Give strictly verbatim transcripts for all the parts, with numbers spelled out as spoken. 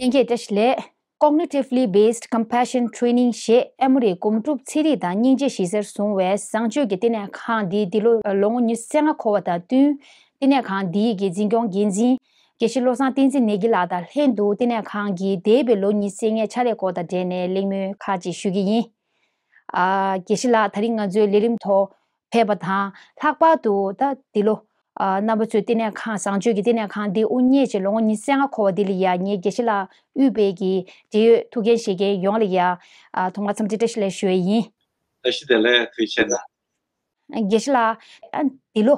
ལྷན་རྒྱས་བཀྲ་ཤིས་བདེ་ལེགས། Cognitively Based Compassion Training ཞེས་ཨེ་མོ་རི་སྒོམ་སྒྲུབ་ཚན་རིག་དང་སྙིང་རྗེ་གཞི་རྩར་བཟུང་བའི་བཟང་སྤྱོད་ཀྱི་བསྟི་གནས་ཁང་འདི་འདི་ལོ་ལོ་ངོ་ཉི་ཤུ་རྩ་ལྔ་འཁོར་བ་དང་བསྟུན། བསྟི་གནས་ཁང་འདིའི་གི་འཛིན་སྐྱོང་འགན་འཛིན་དགེ་བཤེས་བློ་བཟང་བསྟན་འཛིན་ནེ་གི་ལགས་དང་ལྷན་དུ་བསྟི་གནས་ཁང་གི་འདས་པའི་ལོ་ཉི་ཤུ་རྩ་ལྔའི་ཕྱག་ལས་སྐོར་དང་འབྲེལ་ནས་གླེང་མོལ་ཁག་ཅིག་ཞུ་གི་ཡིན། ཨ། དགེ་བཤེས་ལགས་ད་རིང་ང་ཚོའི་ལས་རིམ་ཐོག་ཕེབས་པ་དང་ལྷག་པར་དུ་ད་འདི་ལོ། ཨ། རྣམ་པ་ཚོས་བསྟི་གནས་ཁང་བཟང་སྤྱོད་ཀྱི་བསྟི་གནས་ཁང་འདི་དབུ་བརྙེས་བྱས་ལོ་ངོ་ཉི་ཤུ་རྩ་ལྔ་འཁོར་བ་འདི་ལ་ཡ་ངས་དགེ་བཤེས་ལགས་དབུས་པའི་གི་འབྲེལ་ཡོད་ཐུགས་འགན་བཞེས་མཁན་ཡོངས་ལ་ཡ། ཨ། ཐོག་མར་འཚམས་འདྲི་བཀྲ་ཤིས་བདེ་ལེགས་ཞུ་ཡས་ཡིན། བཀྲ་ཤིས་བདེ་ལེགས། ཐུགས་རྗེ་ཆེ་གནང་། དགེ་བཤེས་ལགས། ཨ། འདི་ལོ།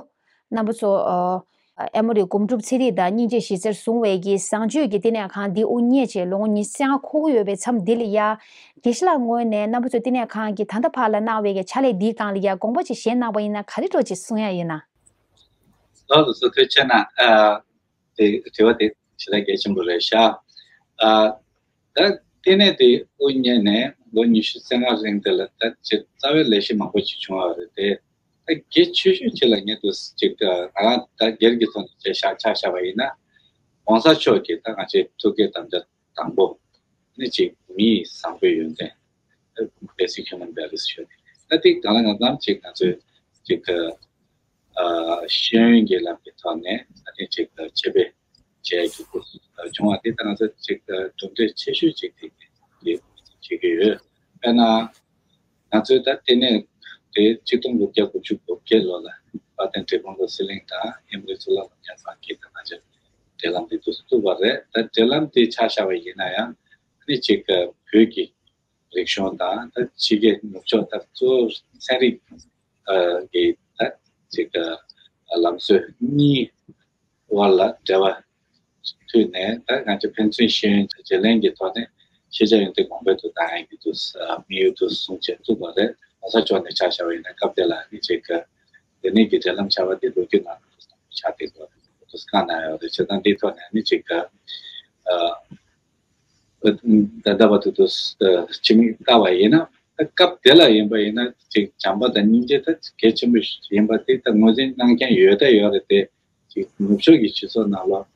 རྣམ་པ་ཚོ། ཨ། ཨེ་མོ་རི་སྒོམ་སྒྲུབ་ཚན་རིག་དང་སྙིང་རྗེ་གཞི་རྩར་བཟུང་བའི་གི་བཟང་སྤྱོད་ཀྱི་བསྟི་གནས་ཁང་འདི་དབུ་བརྙེས་བྱས་ལོ་ངོ་ཉི་ཤུ་རྩ་ལྔ་འཁོར་གྱི་ཡོད་པའི་མཚམས་འདི་ལ་ཡ། དགེ་བཤེས་ལགས་ངོས་ནས་རྣམ་པ་ཚོའི་བསྟི་གནས་ཁང་གིས་ད་ལྟ་བར་ལ་གནང་བའི་གི་ཕྱག་ལས་འདིའི་སྒང་ལ་ཡ་དགོངས་པ་ཅིག་བཞེས་གནང་བ་ཡིན་ན་ག་རེ་འདྲ་ཅིག་གསུང་ཡ་ཡོད་ན། ལགས་སོ། ཐུགས་རྗེ་ཆེ་གནང་། ཨ། དེ་དྲི་བ་དེ་ཞེ་དྲག་གལ་ཆེན་པོ་རེད་ཤག་ཨ། ད་བསྟི་གནས་དེ་དབུ་བརྙེས་ནས་ལོ་ཉི་ཤུ་རྩ་ལྔ་རིང་དེ་ལ་ད་ཅིག་རྩ་བའི་ལས་གཞི་མང་པོ་ཅིག་བྱུང་བ་རེད་དེ། ད་གལ་ཆེ་ཤོས་ཅིག་ལ་ངས་འདུག་ཅིག་ང་རང་ད་སྒེར་གྱི་ཐོག་ནས་ཆ་བཞག་ཆ་བཞག་པ་ཡིན་ན། ༸གོང་ས་མཆོག་གིས་ད་ང་ཚོའི་ཐུགས་བསྐྱེད་དམ་བཅའ་དང་པོ་ནི་ཅིག་མི་ཡི་བཟང་པོའི་ཡོན་ཏན། Basic Human Values ཞུ་ནས་ད་ཐིག་གང་ལ་ང་ཚང་ཅིག་ང་ཚོས་ཅིག་ཨ། ཤེས་ཡོན་གྱི་ལམ་གྱི་ཐོག་ནས་ད་ཐིག་ཅིག་ཆེད་ཕེབས་བྱས་ཀྱི་སྐུ་བྱུང་བ་དེ་ད་ང་ཚོ་ཅིག་གྲུབ་འབྲས་ཆེ་ཤོས་ཅིག་དེ་བྱེད་ཀྱི་ཡོད། དཔེར་ན། ང་ཚོས་ད་ལྟེ་གནས་དེ་ཆིག་སྟོང་དགུ་བརྒྱ་དགུ་བཅུ་གོ་བརྒྱད་ལོ་ལ་དཔལ་ལྡན་འབྲས་སྤུངས་ལོ་ཟི་ལིང་དང་ཨེ་མོ་རི་གཙུག་ལག་སློབ་གཉེར་ཁང་གིས་ད་ང་ཚོས་འབྲེལ་ལམ་དེ་ཚོ་བཙུགས་པ་རེད། ད་འབྲེལ་ལམ་དེ་ཆ་བཞག་པ་ཡིན་ན་ཡང་ཨ་ནི་ཅིག་བོད་ཀྱི་རིག་གཞུང་དང་ད་ཕྱི་རྒྱལ་ནུབ་ཕྱོགས་ད་གཙོ་བོ་ཚན་རིག་གི་ད་ཅིག་ལམ་སྲོལ་གཉིས་དབར་ལ་འབྲེལ་བ་མཐུད་ནས་ད་ང་ཚོ་ཕན་ཚུན་ཤེས་ཡོན་བརྗེ་ལེན་གྱི་ཐོག་ནས་ཤེས་བྱ་ཡོན་ཏན་གོང་འཕེལ་དུ་བཏང་ཡག་གི་དུས་དམིགས་ཡུལ་དུ་བཟུང་བྱས་བཙུགས་པ་རེད། ༸གོང་ས་མཆོག་ནས་ཆ་བཞག་པ་ཡིན་ན་སྐབས་དེ་ལ་ནི་ཅིག་དེ་ནས་ཀྱི་འབྲེལ་ལམ་ཆགས་པ་དེ་ལོ་རྒྱུས་ནང་ལ་ཆགས་བསྡད་ཡོད་རེད། དུས་བཀའ་གནང་ཡོད་རེད། བྱས་ཙང་འདིའི་ཐོག་ནས་ནི་ཅིག་ད་ལྟ་བར་དུ་དུ་ཕྱི་མིག་ལྟ་བ་ཡིན་ན་ད་སྐབས་དེ་ལ་ཡིན་པ་ཡིན་ན་ཅིག་བྱམས་པ་དང་སྙིང་རྗེ་ད་གལ་ཆེན་པོ་ཡིན་པ་དེ་ད་ངོས་འཛིན་གནང་མཁན་ཡོད་ད་ཡོད་རེད་དེ། ཅིག་ནུབ་ཕྱོགས་ཀྱི་སྤྱི་ཚོགས་ནང་ལོགས་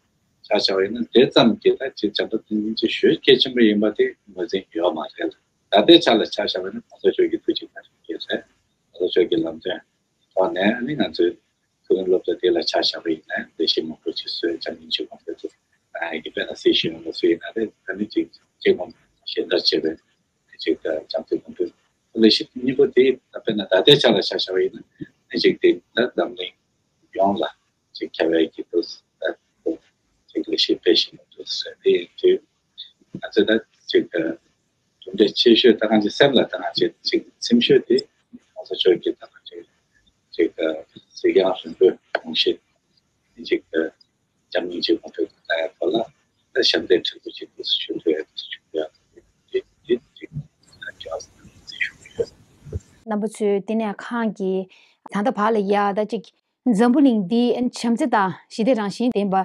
ཆ་བཞག་པ་ཡིན་ན་དེ་ཙམ་གྱིས་ད་ཅིག་བྱམས་པ་དང་སྙིང་རྗེ་ཞེ་གལ་ཆེན་པོ་ཡིན་པ་དེ་ངོས་འཛིན་ཡོད་མ་རེད་ལ། ད་ལྟའི་ཆ་ལ་ཆ་བཞག་པ་ཡིན་ན་གོང་ས་མཆོག་གི་ཐུགས་རྗེ་བཀའ་དྲིན་གྱིས་རེད། གོང་ས་མཆོག་གི་ལམ་སྟོན་ཐོག་ནས་ཨ་ནི་ང་ཚོའི་མཐོ་རིམ་སློབ་གྲྭ་དེ་ལ་ཆ་བཞག་པ་ཡིན་ན་ལས་གཞི་མང་པོ་ཅིག་བཟོས། བྱམས་སྙིང་རྗེ་གོང་འཕེལ་དུ་ཨ་ཡི་གེ་དཔེར་ན་སྲིད་ཞུའི་སློབ་གསོ་ཡིན་ན་རེད། ཨ་ནི་ཅིག་ཅིག་མང་ཞལ་དར་བྱས་པའི་ཅིག་བྱམས་བརྩེ་གོང་འཕེལ་ལས་གཞི་གཉིས་པོ་དེ་ད་དཔེར་ན་ད་ལྟའི་ཆ་ལ་ཆ་བཞག་པ་ཡིན་ན་ཨ་ནི་ཅིག་དེ་ད་འཛམ་གླིང་ཡོངས་ལ་ཅིག་ཁྱབ་ཡག་གི་འདུག་ཅིག་ལས་གཞི་སྤེལ་བཞིན་འདུག་དེ་ཡིན་དུས་ང་ཚོས་ད་ཅིག་གྲུབ་འབྲས་ཆེ་ཤོས་ད་གང་ཅིག་སེམས་ལ་ད་གང་ཅིག་ཅིག་ཚིམ་ཤོས་དེ་གོང་ས་མཆོག་གི་ད་གང་ཅིག་ཅིག་གཟིགས་རྒྱང་རིང་པོའི་དགོངས་བཞེད་ཅིག་བྱམས་སྙིང་རྗེ་གོང་འཕེལ་དུ་བཏང་ཡག་ཐོག་ལ་ད་ཞབས་འདེགས་མཐུན་པོ་ཅིག་འདུག་ཞུ་འདོད་ཡག་འདུག་ཞུ་འདོད་ཡག་དེ་དེ་ཅིག་ད་ཅིག་ཨ་ཟེར་ཞུ་གི་ཡོད། རྣམ་པ་ཚོའི་བསྟི་གནས་ཁང་གིས་ད་ལྟ་བར་ལ་ཡ་ད་ཅིག་འཛམ་བུ་གླིང་འདི་བྱམས་བརྩེ་དང་ཞི་བདེ་རང་བཞིན་ལྡན་པ་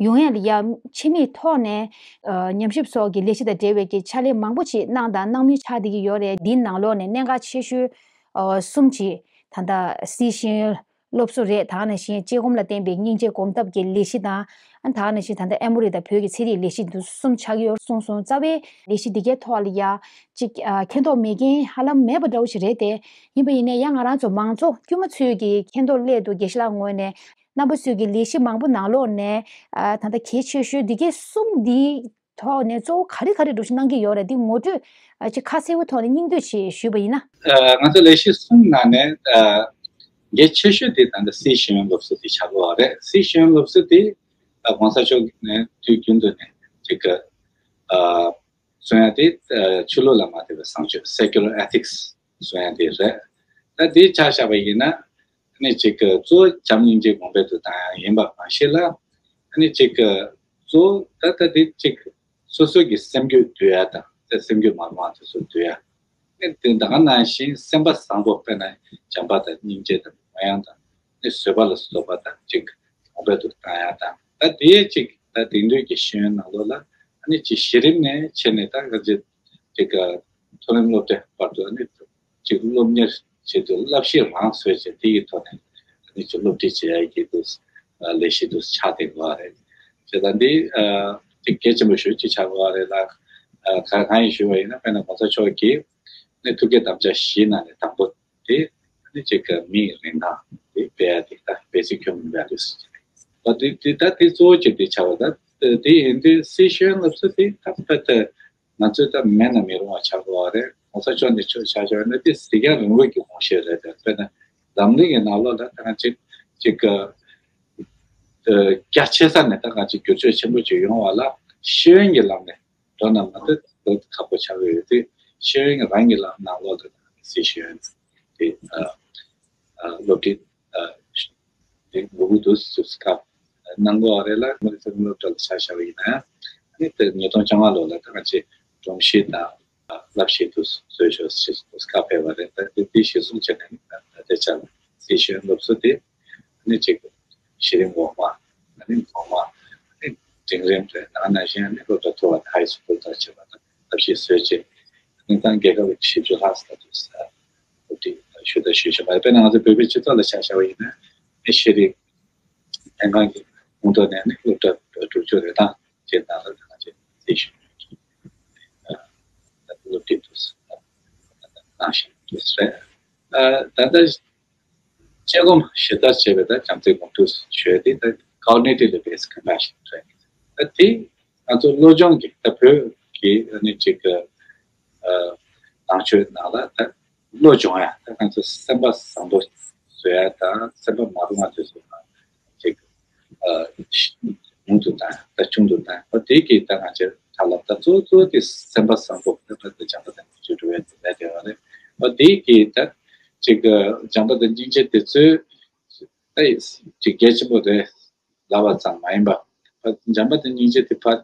ཡོང་ཡ་ལ་ཡ་ཆེད་དམིགས་ཐོག་ནས་ཨ་ཉམས་ཞིབ་སོགས་ཀྱི་ལས་གཞི་དང་འབྲེལ་བའི་གི་ཕྱག་ལས་མང་པོ་ཅིག་གནང་དང་གནང་མུས་ཆགས་བསྡད་ཀྱི་ཡོད་རེད། འདིའི་ནང་ལོགས་ནས་གནད་འགག་ཆེ་ཤོས་ཨ་གསུམ་ཅིག་ད་ལྟ་སྲིད་ཤེས་ཡོན་སློབ་གསོ་རེད། ད་ག་ནང་བཞིན་དཔྱད་སྒོམ་ལ་བརྟེན་པའི་སྙིང་རྗེ་སྒོམ་ཐབས་ཀྱི་ལས་གཞི་དང་། ཨ་ད་ག་ནང་བཞིན་ད་ལྟ་ཨེ་མོ་རི་དང་བོད་ཀྱི་ཚན་རིག་ལས་གཞི་འདི་གསུམ་ཆགས་ཀྱི་ཡོད་གསུངས་སོང་། རྩ་བའི་ལས་གཞི་འདི་གའི་ཐོག་ལ་ཡ་ཅིག་ཨ་མཁྱེན་རྟོགས་མེད་མཁན་ཧ་ལམ་མེད་པ་འདྲ་བོ་ཞིག་རེད་དེ། ཡིན་པ་ཡིན་ནའི་ཡང་ང་རང་ཚོ་མང་ཚོགས་དཀྱུས་མ་ཚོའི་གི་མཁྱེན་རྟོགས་སླད་དུ་དགེ་བཤེས་ལགས་ངོས་ནས་རྣམ་པ་ཚོའི་གི་ལས་གཞི་མང་པོ་ནང་ལོགས་ནས་ཨ་ད་ལྟ་གལ་ཆེ་ཤོས་འདི་གའི་གསུམ་འདིའི་ཐོག་ནས་གཙོ་བོ་ག་རེ་ག་རེ་འདྲ་ཞིག་གནང་གི་ཡོད་རེད། འདི་ངོ་སྤྲོད་ཨ་ཅིག་ཁ་གསལ་པོའི་ཐོག་ནས་སྙིང་བསྡུས་ཅིག་ཞུས་པ་ཡིན་ན། ཨ་ང་ཚོ་ལས་གཞི་གསུམ་ནང་ནས་ཨ་གལ་ཆེ་ཤོས་དེ་ད་ལྟ་སྲིད་ཤེས་ཡོན་སློབ་གསོ་དེ་ཆགས་ཀྱི་ཡོད་རེད། སྲིད་ཤེས་ཡོན་སློབ་གསོ་དེ་ཨ་གོང་ས་མཆོག་ནས་དུས་རྒྱུན་དུ་ནས་ཅིག་གི་ཨ་གསུང་ཡ་དེ་ཨ་ཆོས་ལུགས་ལ་མ་ལྟོས་པའི་བཟང་སྤྱོད། Secular Ethics གསུང་ཡ་དེ་རེད། ད་དེ་ཆ་བཞག་པ་ཡིན་ན་ཨ་ནི་ཅིག་གི་གཙོ་བོ་བྱམས་སྙིང་རྗེ་གོང་འཕེལ་དུ་བཏང་ཡ་ཡིན་པ་མ་ཤེས་ལ། ཨ་ནི་ཅིག་གི་གཙོ་བོ་ད་ལྟ་དེ་ཅིག་སོ་སོ་གི་སེམས་རྒྱུད་འདུལ་ཡ་དང་ད་སེམས་རྒྱུད་མ་རུང་བ་དེ་ཚོ་འདུལ་ཡ། ཨ་ནི་དེ་ད་ག་ནང་བཞིན་སེམས་པ་བཟང་པོ་དཔེར་ན་བྱམས་པ་དང་སྙིང་རྗེ་དང་མོས་ཡངས་དང་ནི་བཟོད་པ་ལ་སོགས་པ་དང་ཅིག་གོང་འཕེལ་དུ་བཏང་ཡ་དང་། ད་དེའི་ཅིག་ད་དེང་དུས་ཀྱི་ཤེས་ཡོན་ནང་ལོགས་ལ་ཨ་ནི་ཅིག་གཞི་རིམ་ནས་བྱས་ནས་ད་ག་ཅིག་ཅིག་མཐོ་རིམ་སློབ་གྲྭའི་བར་དུ་ཨ་ནི་ཅིག་སློབ་གཉེར་བྱེད་དུས་བསླབ་གཞི་རང་བཟོས་བྱས་དེ་ཡི་ཐོག་ནས་ཨ་ནི་ཅིག་སློབ་ཁྲིད་བྱེད་ཡ་གི་དུ་ལས་གཞི་དུ་ཆགས་བསྡད་ཡོད་རེད། བྱས་ཙང་འདི་ཨ་ དེ་གལ་ཆེན་པོ་ཞེ་ཅིག་ཆགས་ཀྱི་ཡོད་རེད་ལ། ཨ་ག་གང་ཡིན་ཞུས་པ་ཡིན་ན། དཔེར་ན་༸གོང་ས་མཆོག་གིས་ནི་ཐུགས་བསྐྱེད་དམ་བཅའ་བཞིའི་ནང་ནས་དང་པོ་དེ་ནི་ཅིག་མིའི་རིན་ཐང་དེ་སྤེལ་ཡ་དེ་ད་basic human values་ཟེར་གྱི་རེད། ད་དེ་དེ་ད་དེ་གཙོ་བོ་གཅིག་དེ་ཆགས་པ། ད་དེ་ཡིན་དུས་སྲིད་གཞུང་སློབ་གསོ་དེ་ད་ད་ད་ང་ཚོས་ད་མེད་ན་མི་རུང་བ་ཆགས་ཀྱི་ཡོད་རེད།༸གོང་ས་མཆོག་ནས་ཆོས་བྱ་བྱ་བ་ན་དེ་གཟིགས་རྒྱང་རིང་པོ་གི་དགོངས་བཞེད་རེད་དེ། དཔེར་ན་འཛམ་གླིང་གི་ནང་ལོགས་ལ་ད་ང་ཅིག་ཅིག་རྒྱ་ཆེ་ས་ནས་ད་ང་ཅིག་བསྒྱུར་བཅོས་ཆེན་པོ་ཅིག་ཡོང་བ་ལ་ཤེས་ཡོན་གྱི་ལམ་ནས་འགྲོ་ན་མ་གཏོགས་ཁག་པོ་ཆགས་ཀྱི་ཡོད་དུས། ཤེས་ཡོན་གྱི་རང་གི་ལམ་ནང་ལོགས་ལ་ད་སྲིད་ཤེས་ཡོན་དེ་ཨ་ཨ་སློབ་ཁྲིད་ཨ་དེ་འགོ་དགོས་འདུག་ཟེར་སྐབས་གནང་དགོས་པ་རེད་ལ། མི་རིགས་རྩ་ཁྲིམས་སློབ་གྲྭ་ལ་ཆ་བཞག་པ་ཡིན་ན། ཨ་ནི་དེ་ཉིས་སྟོང་བཅོ་ལྔ་ལོ་ལ་ད་ང་ཚོས་སྒྲོམ་གཞི་དང་བསླབ་གཞི་དུ་བཟོས་ཤོག་ཟེར་སྐབས་ཕེབས་པ་རེད། ད་དེ་དེ་གཞིར་བཟུང་བྱས་ནས་ད་ལྟའི་ཆར་སྲིད་ཤེས་ཡོན་སློབ་གསོ་དེ་ཨ་ནི་ཅིག་གཞི་རིམ་འོག་མ། ཨ་ནི་མཐོ་དམན། ཨ་ནི་འབྲིང་རིམ་རེད། ད་ག་ནང་བཞིན་ཨ་ནི་སློབ་གྲྭ་མཐོ་བ་དང་ཧའི་སི་ཀུལ་དང་བཅས་པ་དང་བསླབ་གཞི་བཟོས་རྗེས། ཨ་ནི་ད་རྒྱལ་ཁབ་ཀྱི་བཞི་བཅུ་ལྷག་ཙམ་དུ་སློབ་ཁྲིད་ཞུ་དང་ཞུ་བཞིན་པ་རེད། དཔེར་ན་ང་ཚོ་བོད་པའི་སྤྱི་ཚོགས་ལ་ཆ་བཞག་པ་ཡིན་ན། ཨ་ནི་ཤེས་རིག་ལྷན་ཁང་གི་ཁོངས་གཏོགས་ནས་ཨ་ནི་སློབ་གྲྭ་དྲུག་ཅུ་རེ་གྲངས་ཅིག་ནང་ལ་ད་ང་ཚོས་སློབ་ཁྲིད་དུ་གནང་བཞིན་པ་རེད། ད་ལྟ་དཔྱད་སྒོམ་ཞིབ་ལྟ་བྱས་པའི་ད་བྱམས་བརྩེའི་སྒོམ་སྒྲུབ་ཞུ་ཡ་དེ་ད་cognitively based compassion་རེད། ད་དེ་ང་ཚོ་བློ་སྦྱོང་གི་ད་བོད་ཀྱི་ཨ་ནི་ཅིག་ཨ་ནང་ཆོས་ནང་ལ་ད་བློ་སྦྱོང་ཡ། ད་ང་ཚོ་སེམས་པ་བཟང་པོ་བཟོ་ཡ་དང་སེམས་པ་མ་རུངས་པ་དེ་ཚོ་ཅིག་ཨ་ཉུང་དུ་བཏང་། ད་ཆུང་དུ་བཏང་། ད་དེ་གི་ད་ང་ཚོའི་ཐབས་ལམ་ད་གཙོ་བོ་གཙོ་བོ་དེ་སེམས་པ་བཟང་པོ། ད་ད་ད་བྱམས་པ་དང་སྙིང་རྗེ་སྒྲུབ་ཡ་དེ་ལས་དེ་བ་རེད། ཨ་དེ་གི་ད་ཅིག་ཨ་བྱམས་པ་དང་སྙིང་རྗེ་དེ་ཚོའི་ཨེ་ཅིག་གལ་ཆེན་པོ་རེད་ལབ་པ་ཙམ་མ་ཡིན་པ། ཕར་བྱམས་པ་དང་སྙིང་རྗེ་དེ་ཕར་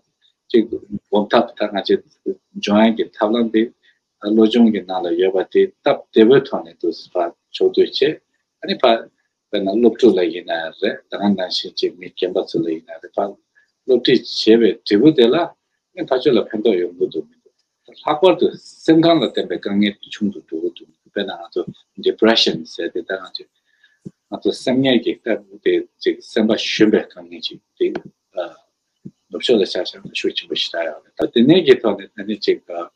ཅིག་སྒོམ་ཐབས། ད་ང་ཚོས་སྦྱོང་ཡག་གི་ཐབས་ལམ་དེ་བློ་སྦྱོང་གི་ནང་ལ་ཡོད་པ་དེ་སྟབས་བདེ་པོའི་ཐོག་ནས་དུ་ཕར་ཕྱོགས་བསྡུས་བྱས། ཨ་ནི་ཕར་དཔེར་ན་སློབ་ཕྲུག་ལ་ཡིན་ན་རེད། ད་ག་ནང་བཞིན་ཅིག་མི་རྒན་པ་ཚོ་ལ་ཡིན་ན་རེད། ཕར་སློབ་ཁྲིད་བྱས་པའི་འབྲས་བུ་དེ་ལ་ནི་ཕར་ཕྱོགས་ལ་ཕན་ཐོགས་ཡོང་གི་འདུག་མི་འདུག་ལྷག་པར་དུ་སེམས་ཁམས་ལ་བརྟེན་པའི་དཀའ་ངལ་དེ་ཆུང་དུ་འགྲོ་གི་འདུག་དཔེར་ན་ང་ཚོ་depression་ཟེར་དེ། ད་ང་ཚོ་ང་ཚོ་སེམས་ནད་ཀྱི་སྐབས་དེ་ཅིག་སེམས་པ་ཞུམ་པའི་དཀའ་ངལ་ཅིག་དེ་ཨ་ནུབ་ཕྱོགས་ལ་ཆ་བཞག་ན་ཤུགས་ཆེན་པོ་ཞེ་དྲག་ཡོད་རེད། ད་དེ་ནས་ཀྱི་ཐོག་ནས་ཨ་ནི་ཅིག་ཨ་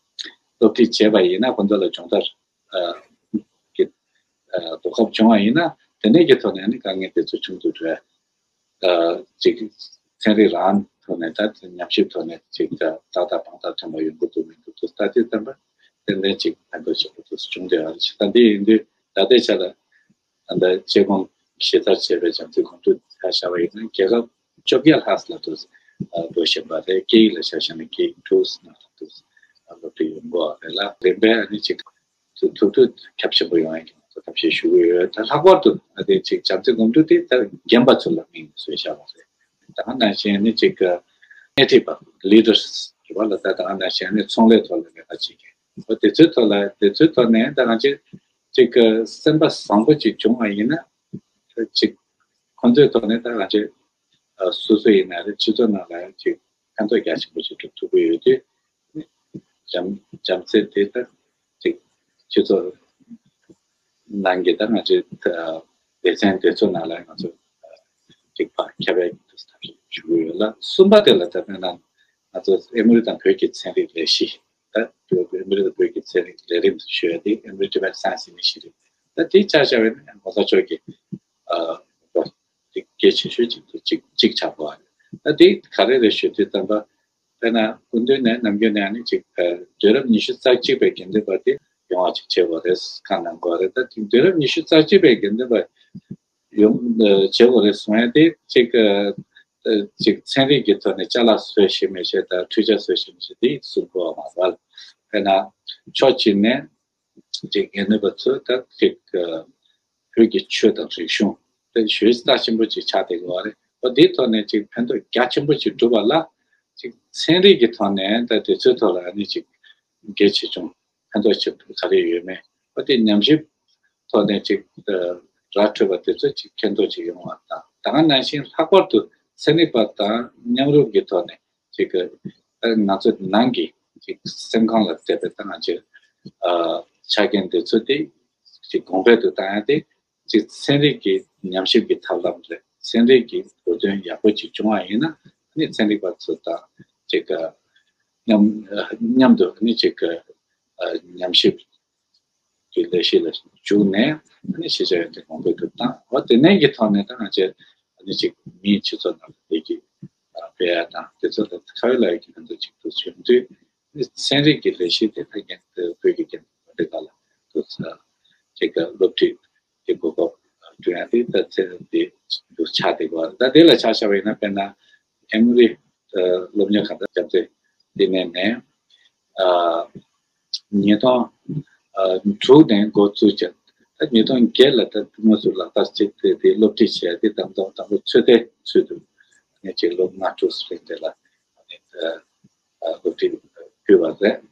སློབ་ཁྲིད་བྱས་པ་ཡིན་ན། ཁོང་ཚོ་ལ་སྦྱོང་བརྡར་ཨ་གི་ཨ་གོ་སྐབས་བྱུང་བ་ཡིན་ན། དེ་ནས་ཀྱི་ཐོག་ནས་ཨ་ནི་དཀའ་ངལ་དེ་ཚོ་ཆུང་དུ་འགྲོ་ཡ། ཨ་ཅིག་ཚན་རིག་རང་ཐོག་ནས་ད་ཉམས་ཞིབ་ཐོག་ནས་ཅིག་ད་ཏག་ཏག་དཔང་རྟགས་ཐོན་པ་ཡོང་གི་འདུག་མི་འདུག་དེ་ལྟ་དུས་ཙམ་པ་ཏན་ཏན་ཅིག་ཕན་ཐོགས་ཆེན་པོ་དེ་བྱུང་བསྡད་ཡོད་རེད། ད་འདི་ཡིན་དུས་ད་ལྟའི་ཆ་ལ་ད་ལྟ་དཔྱད་སྒོམ་ཞིབ་ལྟ་བྱས་པའི་བྱམས་བརྩེའི་སྒོམ་སྒྲུབ་ཆ་བཞག་པ་ཡིན་ན། རྒྱལ་ཁབ་བཅོ་བརྒྱད་ལྷག་ཙམ་ལ་དུ་འགྲོ་བཞིན་པ་རེད། སྐད་ཡིག་ལ་ཆ་བཞག་ན་སྐད་ཡིག་དྲུག་ཙམ་ལ་དུ་སློབ་ཁྲིད་ཡོང་གི་ཡོད་རེད་ལ། རིམ་པས་ཨ་ནི་ཅིག་ཐུབ་ཐུབ་ཁྱབ་ཆེན་པོ་ཡོང་ཡག་གི་ང་ཚོ་ཐབས་ཤེས་ཞུ་གི་ཡོད། ད་ལྷག་པར་དུ་ང་དེ་ཅིག་བྱམས་བརྩེའི་སྒོམ་སྒྲུབ་དེ་ད་རྒན་པ་ཚོ་ལ་དམིགས་ནས་བཟོས་བཞག་པ་རེད། ད་ག་ནང་བཞིན་ནི་ཅིག་སྣེ་ཁྲིད་པ་leaders་རེད་བ་ལ། ད་ད་ག་ནང་བཞིན་ནི་ཚོང་ལས་ཐོག་ལ་ལས་ཀ་བྱེད་མཁན་འོ་དེ་ཚོའི་ཐོག་ལ། དེ་ཚོའི་ཐོག་ནས་ད་ང་ཚོས་ཅིག་སེམས་པ་བཟང་པོ་ཅིག་བྱུང་བ་ཡིན་ན། ཅིག་ཁོང་ཚོའི་ཐོག་ནས་ད་ང་ཚོས་སོ་སོ་ཡིན་ན་རེད། སྤྱི་ཚོགས་ནང་ལ་ཅིག་ཕན་ཐོགས་རྒྱ་ཆེན་པོ་ཅིག་སྒྲུབ་ཐུབ་ཀྱི་ཡོད་དུས། བྱམས་བྱམས་བརྩེ་དེ་ད་ཅིག་སྤྱི་ཚོགས་ནང་གི་ད་ང་ཚོའི་ད་སྡེ་ཚན་དེ་ཚོ་ནང་ལ་ང་ཚོ་ཅིག་ཕར་ཁྱབ་པའི་ཐབས་ཤེས་ཞུ་གི་ཡོད་ལ། གསུམ་པ་དེ་ལ་ད་དཔེར་ན་ང་ཚོ་ཨེ་མོ་རི་དང་བོད་ཀྱི་ཚན་རིག་ལས་གཞི། ད་ཨེ་མོ་རི་དང་བོད་ཀྱི་ཚན་རིག་ལས་རིམ་ཞུ་ཡ་དེ་Emory Tibet Science Initiative། ད་དེ་ཆ་བཞག་པ་ཡིན་ན་གོང་ས་མཆོག་གི་ཨ་དེ་གལ་ཆེ་ཤོས་ཅིག་ཏུ་ཅིག་ཅིག་ཆགས་པ་རེད། ད་དེ་ག་རེ་རེད་ཞུ་དུས་ཙམ་པ། དཔེར་ན་སྐུ་མདུན་ནས་ནམ་རྒྱུན་ནས་ཨ་ནི་ཅིག་ཨ་དུས་རབས་ཉི་ཤུ་རྩ་གཅིག་པའི་དགེ་འདུན་པ་དེ་ཡོང་བ་ཅིག་བྱེད་དགོས་རེད་བཀའ་གནང་དགོས་རེད། ད་དེ་དུས་རབས་ཉི་ཤུ་རྩ་གཅིག་པའི་དགེ་འདུན་པ་ཡོང་ཨ་བྱེད་དགོས་རེད་གསུང་ཡ་དེ་ཅིག་ཨ་ཅིག་ཚན་རིག་གི་ཐོག་ནས་ཅ་ལག་བཟོས་ཤེས་མི་ཤེས་དང་འཕྲུལ་ཆས་བཟོས་ཤེས་མི་ཤེས་དེ་གསུང་དགོས་པ་མ་རེད། དཔེར་ན་ཕྱོགས་གཅིག་ནས་ཅིག་དགེ་འདུན་པ་ཚོས་ད་ཅིག་ཨ་བོད་ཀྱི་ཆོས་དང་རིག་གཞུང་དེ་ཞུ་རྩ་ཆེན་པོ་ཅིག་ཆགས་བསྡད་ཡོད་རེད། འོ་དེའི་ཐོག་ནས་ཅིག་ཕན་ཐོགས་རྒྱ་ཆེན་པོ་ཅིག་སྒྲུབ་པ་ལ་ཅིག་ཚན་རིག་གི་ཐོག་ནས་ད་དེ་ཚོའི་ཐོག་ལ་ཨ་ནི་ཅིག་གལ་ཆེ་ཆུང་ཕན་ཐོགས་ཆེན་པོ་ག་རེ་ཡོད་མེད། འོ་དེ་ཉམས་ཞིབ་ཐོག་ནས་ཅིག་ཨ་ར་འཕྲོད་པ་དེ་ཚོ་ཅིག་མཁྱེན་རྟོགས་ཅིག་ཡོང་བ་དང་། ད་ག་ནང་བཞིན་ལྷག་པར་དུ་ཚན་རིག་པ་དང་མཉམ་རུབ་ཀྱི་ཐོག་ནས་ཅིག་ཨ་ང་ཚོ་ནང་གི་ཅིག་སེམས་ཁམས་ལ་བལྟས་པའི་ད་ང་ཚོའི་ཨ་ཆ་རྐྱེན་དེ་ཚོ་དེ་ཅིག་གོང་འཕེལ་དུ་བཏང་ཡ་དེ་ཅིག་ཚན་རིག་གི་ཉམས་ཞིབ་ཀྱི་ཐབས་ལམ་རེད། ཚན་རིག་གི་གོ་དོན་ཡག་པོ་ཅིག་བྱུང་བ་ཡིན་ན་ཨ་ནི་ཚན་རིག་པ་ཚོ་དང་ ཅིག་གི་མཉམ་མཉམ་དུ་ནི་ཅིག་གི་ཉམས་ཞིབ་ཀྱི་ལས་གཞི་ལ་ཞུགས་ནས་ནི་ཤེས་བྱ་ཡོན་ཏན་གོང་འཕེལ་དུ་བཏང་བ། དེ་ནས་ཀྱི་ཐོག་ནས་ད་ང་ཚོས་ནི་ཅིག་མིའི་སྤྱི་ཚོགས་ནང་ལ་བོད་ཀྱི་སྤེལ་ཡ་དང་དེ་ཚོ་ལ་ཁ་ཡོད་ལག་ཡོད་ཀྱི་ཁ་འདོན་ཅིག་ཏུ་བྱུང་དུས། ཚན་རིག་གི་ལས་གཞི་དེ་ད་རྒན་བོད་ཀྱི་རྒན་བོད་ཀྱི་ལ་ལ་དུ་ཅིག་སློབ་ཁྲིད་ཀྱི་གོ་སྐབས་བསྐྲུན་ཡ་དེ་ད་ཚན་རིག་དུ་ཆགས་བསྡད་པ་ད་དེ་ལ་ཆ་བཞག་པ་ཡིན་ན། དཔེར་ན་ཨེ་མོ་རི་སློབ་གཉེར་ཁང་དང་སྐྱབས་རྗེ་ལྟེ་གནས་ནས་ཉིས་སྟོང་དྲུག་ནས་འགོ་བཙུགས་ཀྱང་ད་ཉིས་སྟོང་བརྒྱད་ལ་ད་དངོས་སུ་ལག་བསྟར་བྱས་ཏེ་དེ་སློབ་ཁྲིད་བྱས་ཏེ་དང་ཐོག་དང་པོ་ཚོད་ལྟའི་ཚུལ་དུ་ངས་ཅིག་ལོ་ལྔ་དྲུག་ཙམ་དེ་ལ་སློབ་ཁྲིད་ཕུལ་བ་རེད།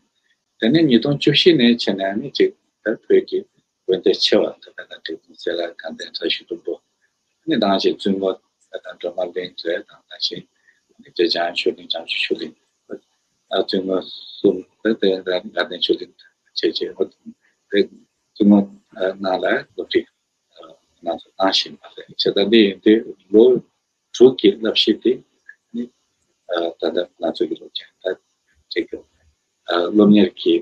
དེ་ནས་ཉིས་སྟོང་བཅུ་བཞི་ནས་བྱས་ནས་ནི་ཅིག་ད་བོད་ཀྱི་དགོན་སྡེ་ཆེ་བ་ད་ལྟ་འབྲས་སྤུངས་གསལ་ལ་དགའ་ལྡན་བཀྲ་ཤིས་ལྷུན་པོ་ནི་ནང་བཞིན་བཙུན་མོ་ད་ལྟ་སྒྲོལ་མ་གླིང་རེད་དང་ནང་བཞིན་ནི་ཇོ་བྱང་ཆོས་གླིང་བྱང་ཆུབ་ཆོས་གླིང་བཙུན་མོ་གསུམ་ད་ལྟ་དགའ་ལྡན་ཆོས་གླིང་བྱས་རྗེས་བཙུན་མོ་ནང་ལ་སློབ་ཁྲིད་ང་ཚོ་གནང་བཞིན་པ་རེད། བྱས་ཙང་འདི་ཡིན་དུས་ལོ་དྲུག་གི་བསླབ་གཞི་དེ་ནི་ད་ལྟ་ང་ཚོ་གི་སློབ་ཆེན་ད་ཅིག་སློབ་གཉེར་གྱི་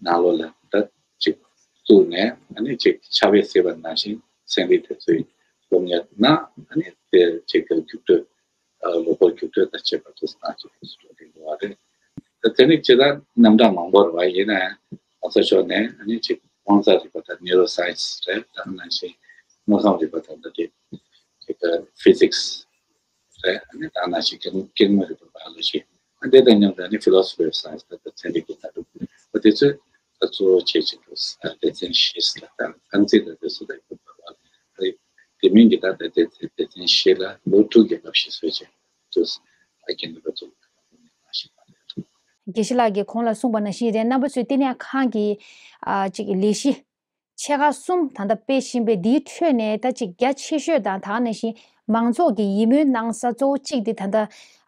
ནང་ལོགས་ལ་ད་ཅིག་བཙུགས་ནས་ཨ་ནི་ཅིག་ཕྱག་དཔེ་གཟིགས་པ་ནང་བཞིན་ཚན་རིག་དེ་ཚོའི་སློབ་གཉེར་གནང་ཨ་ནི་དེ་ཅིག་རྒྱུགས་སྤྲོད་ལོ་འཁོར་རྒྱུགས་སྤྲོད་དང་བཅས་པ་དུ་གནང་ཅིག་དུ་སུ་འགྲོ་གི་ཡོད་པ་རེད། དེ་ནི་ཇི་ལྟར་རྣམ་གྲངས་མང་པོ་རེད་པ། ཡིན་ནའང་གོང་ས་མཆོག་ནས་ཨ་ནི་ཅིག་དབང་རྩ་རིག་པ་དང་ནེ་རོ་སའེན་སི་རེད། ད་ནང་བཞིན་དངོས་ཁམས་རིག་པ་དང་ད་དེ་ཅིག་ཕི་ཟིག་སི་རེད། ཨ་ནི་ད་ནང་བཞིན་སྐྱེ་སྐྱེ་དངོས་རིག་པ་བ་ལ་ཞིག་ཨ་དེ་དང་མཉམ་དུ་ཨ་ནི་ཕི་ལོ་སོ་ཕི་ཨོཕ་སའེན་སི་ད་ད་ཚན་རིག་གི་ལྟ་གྲུབ་ཨ་དེ་ཚོས་ད་གཙོ་བོ་བྱེད་ཅིག་འདུག་སྡེ་ཚན་བཞི་ལ་ད་རྐང་རྩེད་ད་དེ་ཚོ་ད་ཡོད་པ་རེད། དེ་མིན་གྱི་ད་ད་སྡེ་ཚན་སྡེ་ཚན་བཞི་ལ་ལོ་དྲུག་གི་བསླབ་གཞི་བཟོས་ཅིག་འདུག་ཨ་རྒན་ལགས་ཚོ་ཞིག་མ་རེད། དགེ་བཤེས་ལགས་ཀྱིས་གོང་ལ་གསུངས་པ་ནང་བཞིན་རེད། རྣམ་པ་ཚོས་ལྟེ་གནས་ཁང་གི་ཨ་ཅིག་ལས་གཞི་ཆེ་ཁག་གསུམ་ད་ལྟ་སྤེལ་བཞིན་པའི་འདིའི་ཁྲོད་ནས་ད་ཅིག་རྒྱ་ཆེ་ཤོས་དང་ད་ག་ནང་བཞིན་མང་ཚོགས་ཀྱི་ཡིད་སྨོན་གནང་ས་གཙོ་བོ་གཅིག་དེ་ད་ལྟ་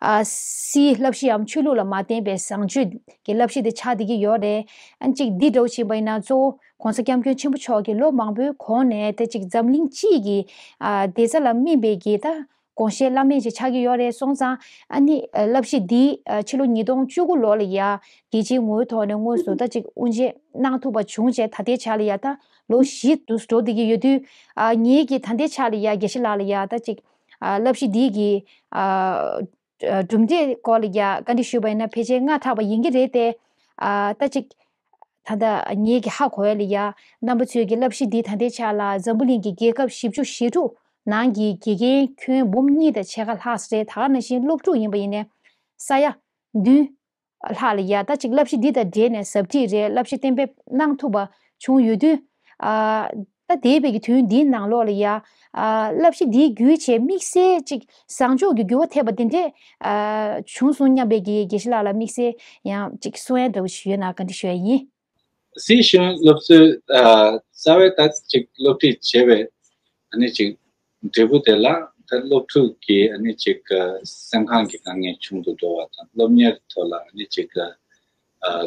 ཨ་སིའི་བསླབ་གཞིའམ་ཆོས་ལུགས་ལ་མ་བརྟེན་པའི་བཟང་སྤྱོད་ཀྱི་བསླབ་གཞི་དེ་ཆགས་བསྡད་ཀྱི་ཡོད་རེད། ཨ་ཅིག་འདི་འདྲ་བོ་ཕྱིན་པ་ཡིན་ན་གཙོ་བོ་༸གོང་ས་༸སྐྱབས་མགོན་ཆེན་པོ་མཆོག་གིས་ལོ་མང་པོའི་གོང་ནས་ད་ཅིག་འཛམ་གླིང་སྤྱི་ཡི་གི་ཨ་བདེ་རྩ་ལ་སྨིན་པའི་གི་ད་དགོངས་བཞེད་བླ་མེད་ཅིག་ཆགས་ཀྱི་ཡོད་རེད། སོང་ཙང་ཨ་ནི་ཨ་བསླབ་གཞི་འདི་ཨ་ཕྱི་ལོ་ཉིས་སྟོང་བཅུ་དགུ་ལོ་ལ་ཡ་རྒྱལ་སྤྱིའི་ངོ་བོའི་ཐོག་ནས་དངོས་སུ་ད་ཅིག་དབུ་འབྱེད་གནང་ཐུབ་པ་བྱུང་རྗེས་ད་ལྟའི་ཆ་ལ་ཡ་ད་ལོ་བཞི་དུ་འགྲོ་བསྡད་ཀྱི་ཡོད་དུས། ཨ་ངེད་ཀྱིས་ད་ལྟའི་ཆ་ལ་ཡ་དགེ་བཤེས་ལགས་ལ་ཡ་ད་ཅིག་ཨ་བསླབ་གཞི་འདི་གི་ཨ་གྲུབ་འབྲས་སྐོར་ལ་ཡ་བཀའ་འདྲི་ཞུས་པ་ཡིན་ན་ཕལ་ཆེར་སྔ་དྲགས་པ་ཡིན་གྱི་རེད་དེ། ཨ་ད་ཅིག་ད་ལྟ་ངེད་ཀྱིས་ཧ་གོ་ཡ་ལ་ཡ་རྣམ་པ་ཚོས་ཀྱི་བསླབ་གཞི་འདི་ད་ལྟའི་ཆ་ལ་འཛམ་བུ་གླིང་གི་རྒྱལ་ཁབ་བཞི་བཅུ་ཞེ་དྲུག་ནང་གི་དགེ་རྒན་ཁྱོན་འབུམ་གཉིས་དང་ཕྱེད་ཀ་ལྷག་ཙམ་རེད། ད་ག་ནང་བཞིན་སློབ་ཕྲུག་ཡིན་པ་ཡིན་ནའི་ས་ཡ་བདུན་ལྷག་ལ་ཡ་ད་ཅིག་བསླབ་གཞི་འདི་དང་འབྲེལ་ནས་ཟབ་ཁྲིད་རེད། བསླབ་གཞི་གཏན་འབེབས་གནང་ཐུབ་པ་བྱུང་ཡོད་དུས། ཨ་ད་འདས་པའི་གི་དུས་ཡུན་འདིའི་ནང་ལོགས་ལ་ཡ་ཨ་བསླབ་གཞི་འདིའི་བརྒྱུད་བྱས་དམིགས་བསལ་ཅིག་བཟང་ཕྱོགས་ཀྱི་འགྱུར་བ་ཐེབས་པ་འདི་འདྲས་ཨ་བྱུང་སོང་སྙམ་པའི་གི་དགེ་བཤེས་ལགས་ལ་དམིགས་བསལ་ཡང་ཅིག་གསུང་ཡ་འདྲ་བོ་ཞིག་ཡོད་ན་བཀའ་འདྲི་ཞུ་ཡ་ཡིན། སྲིད་གཞུང་སློབ་གསོའི་ཨ་རྩ་བའི་ད་ཅིག་སློབ་ཁྲིད་བྱེད་པའི་ཨ་ནི་ཅིག་འབྲས་བུ་དེ་ལ་ད་སློབ་ཕྲུག་གི་ཨ་ནི་ཅིག་ཨ་སེམས་ཁམས་ཀྱི་དཀའ་ངལ་ཆུང་དུ་འགྲོ་བ་དང་སློབ་གཉེར་ཐོག་ལ་ཨ་ནི་ཅིག་ཨ་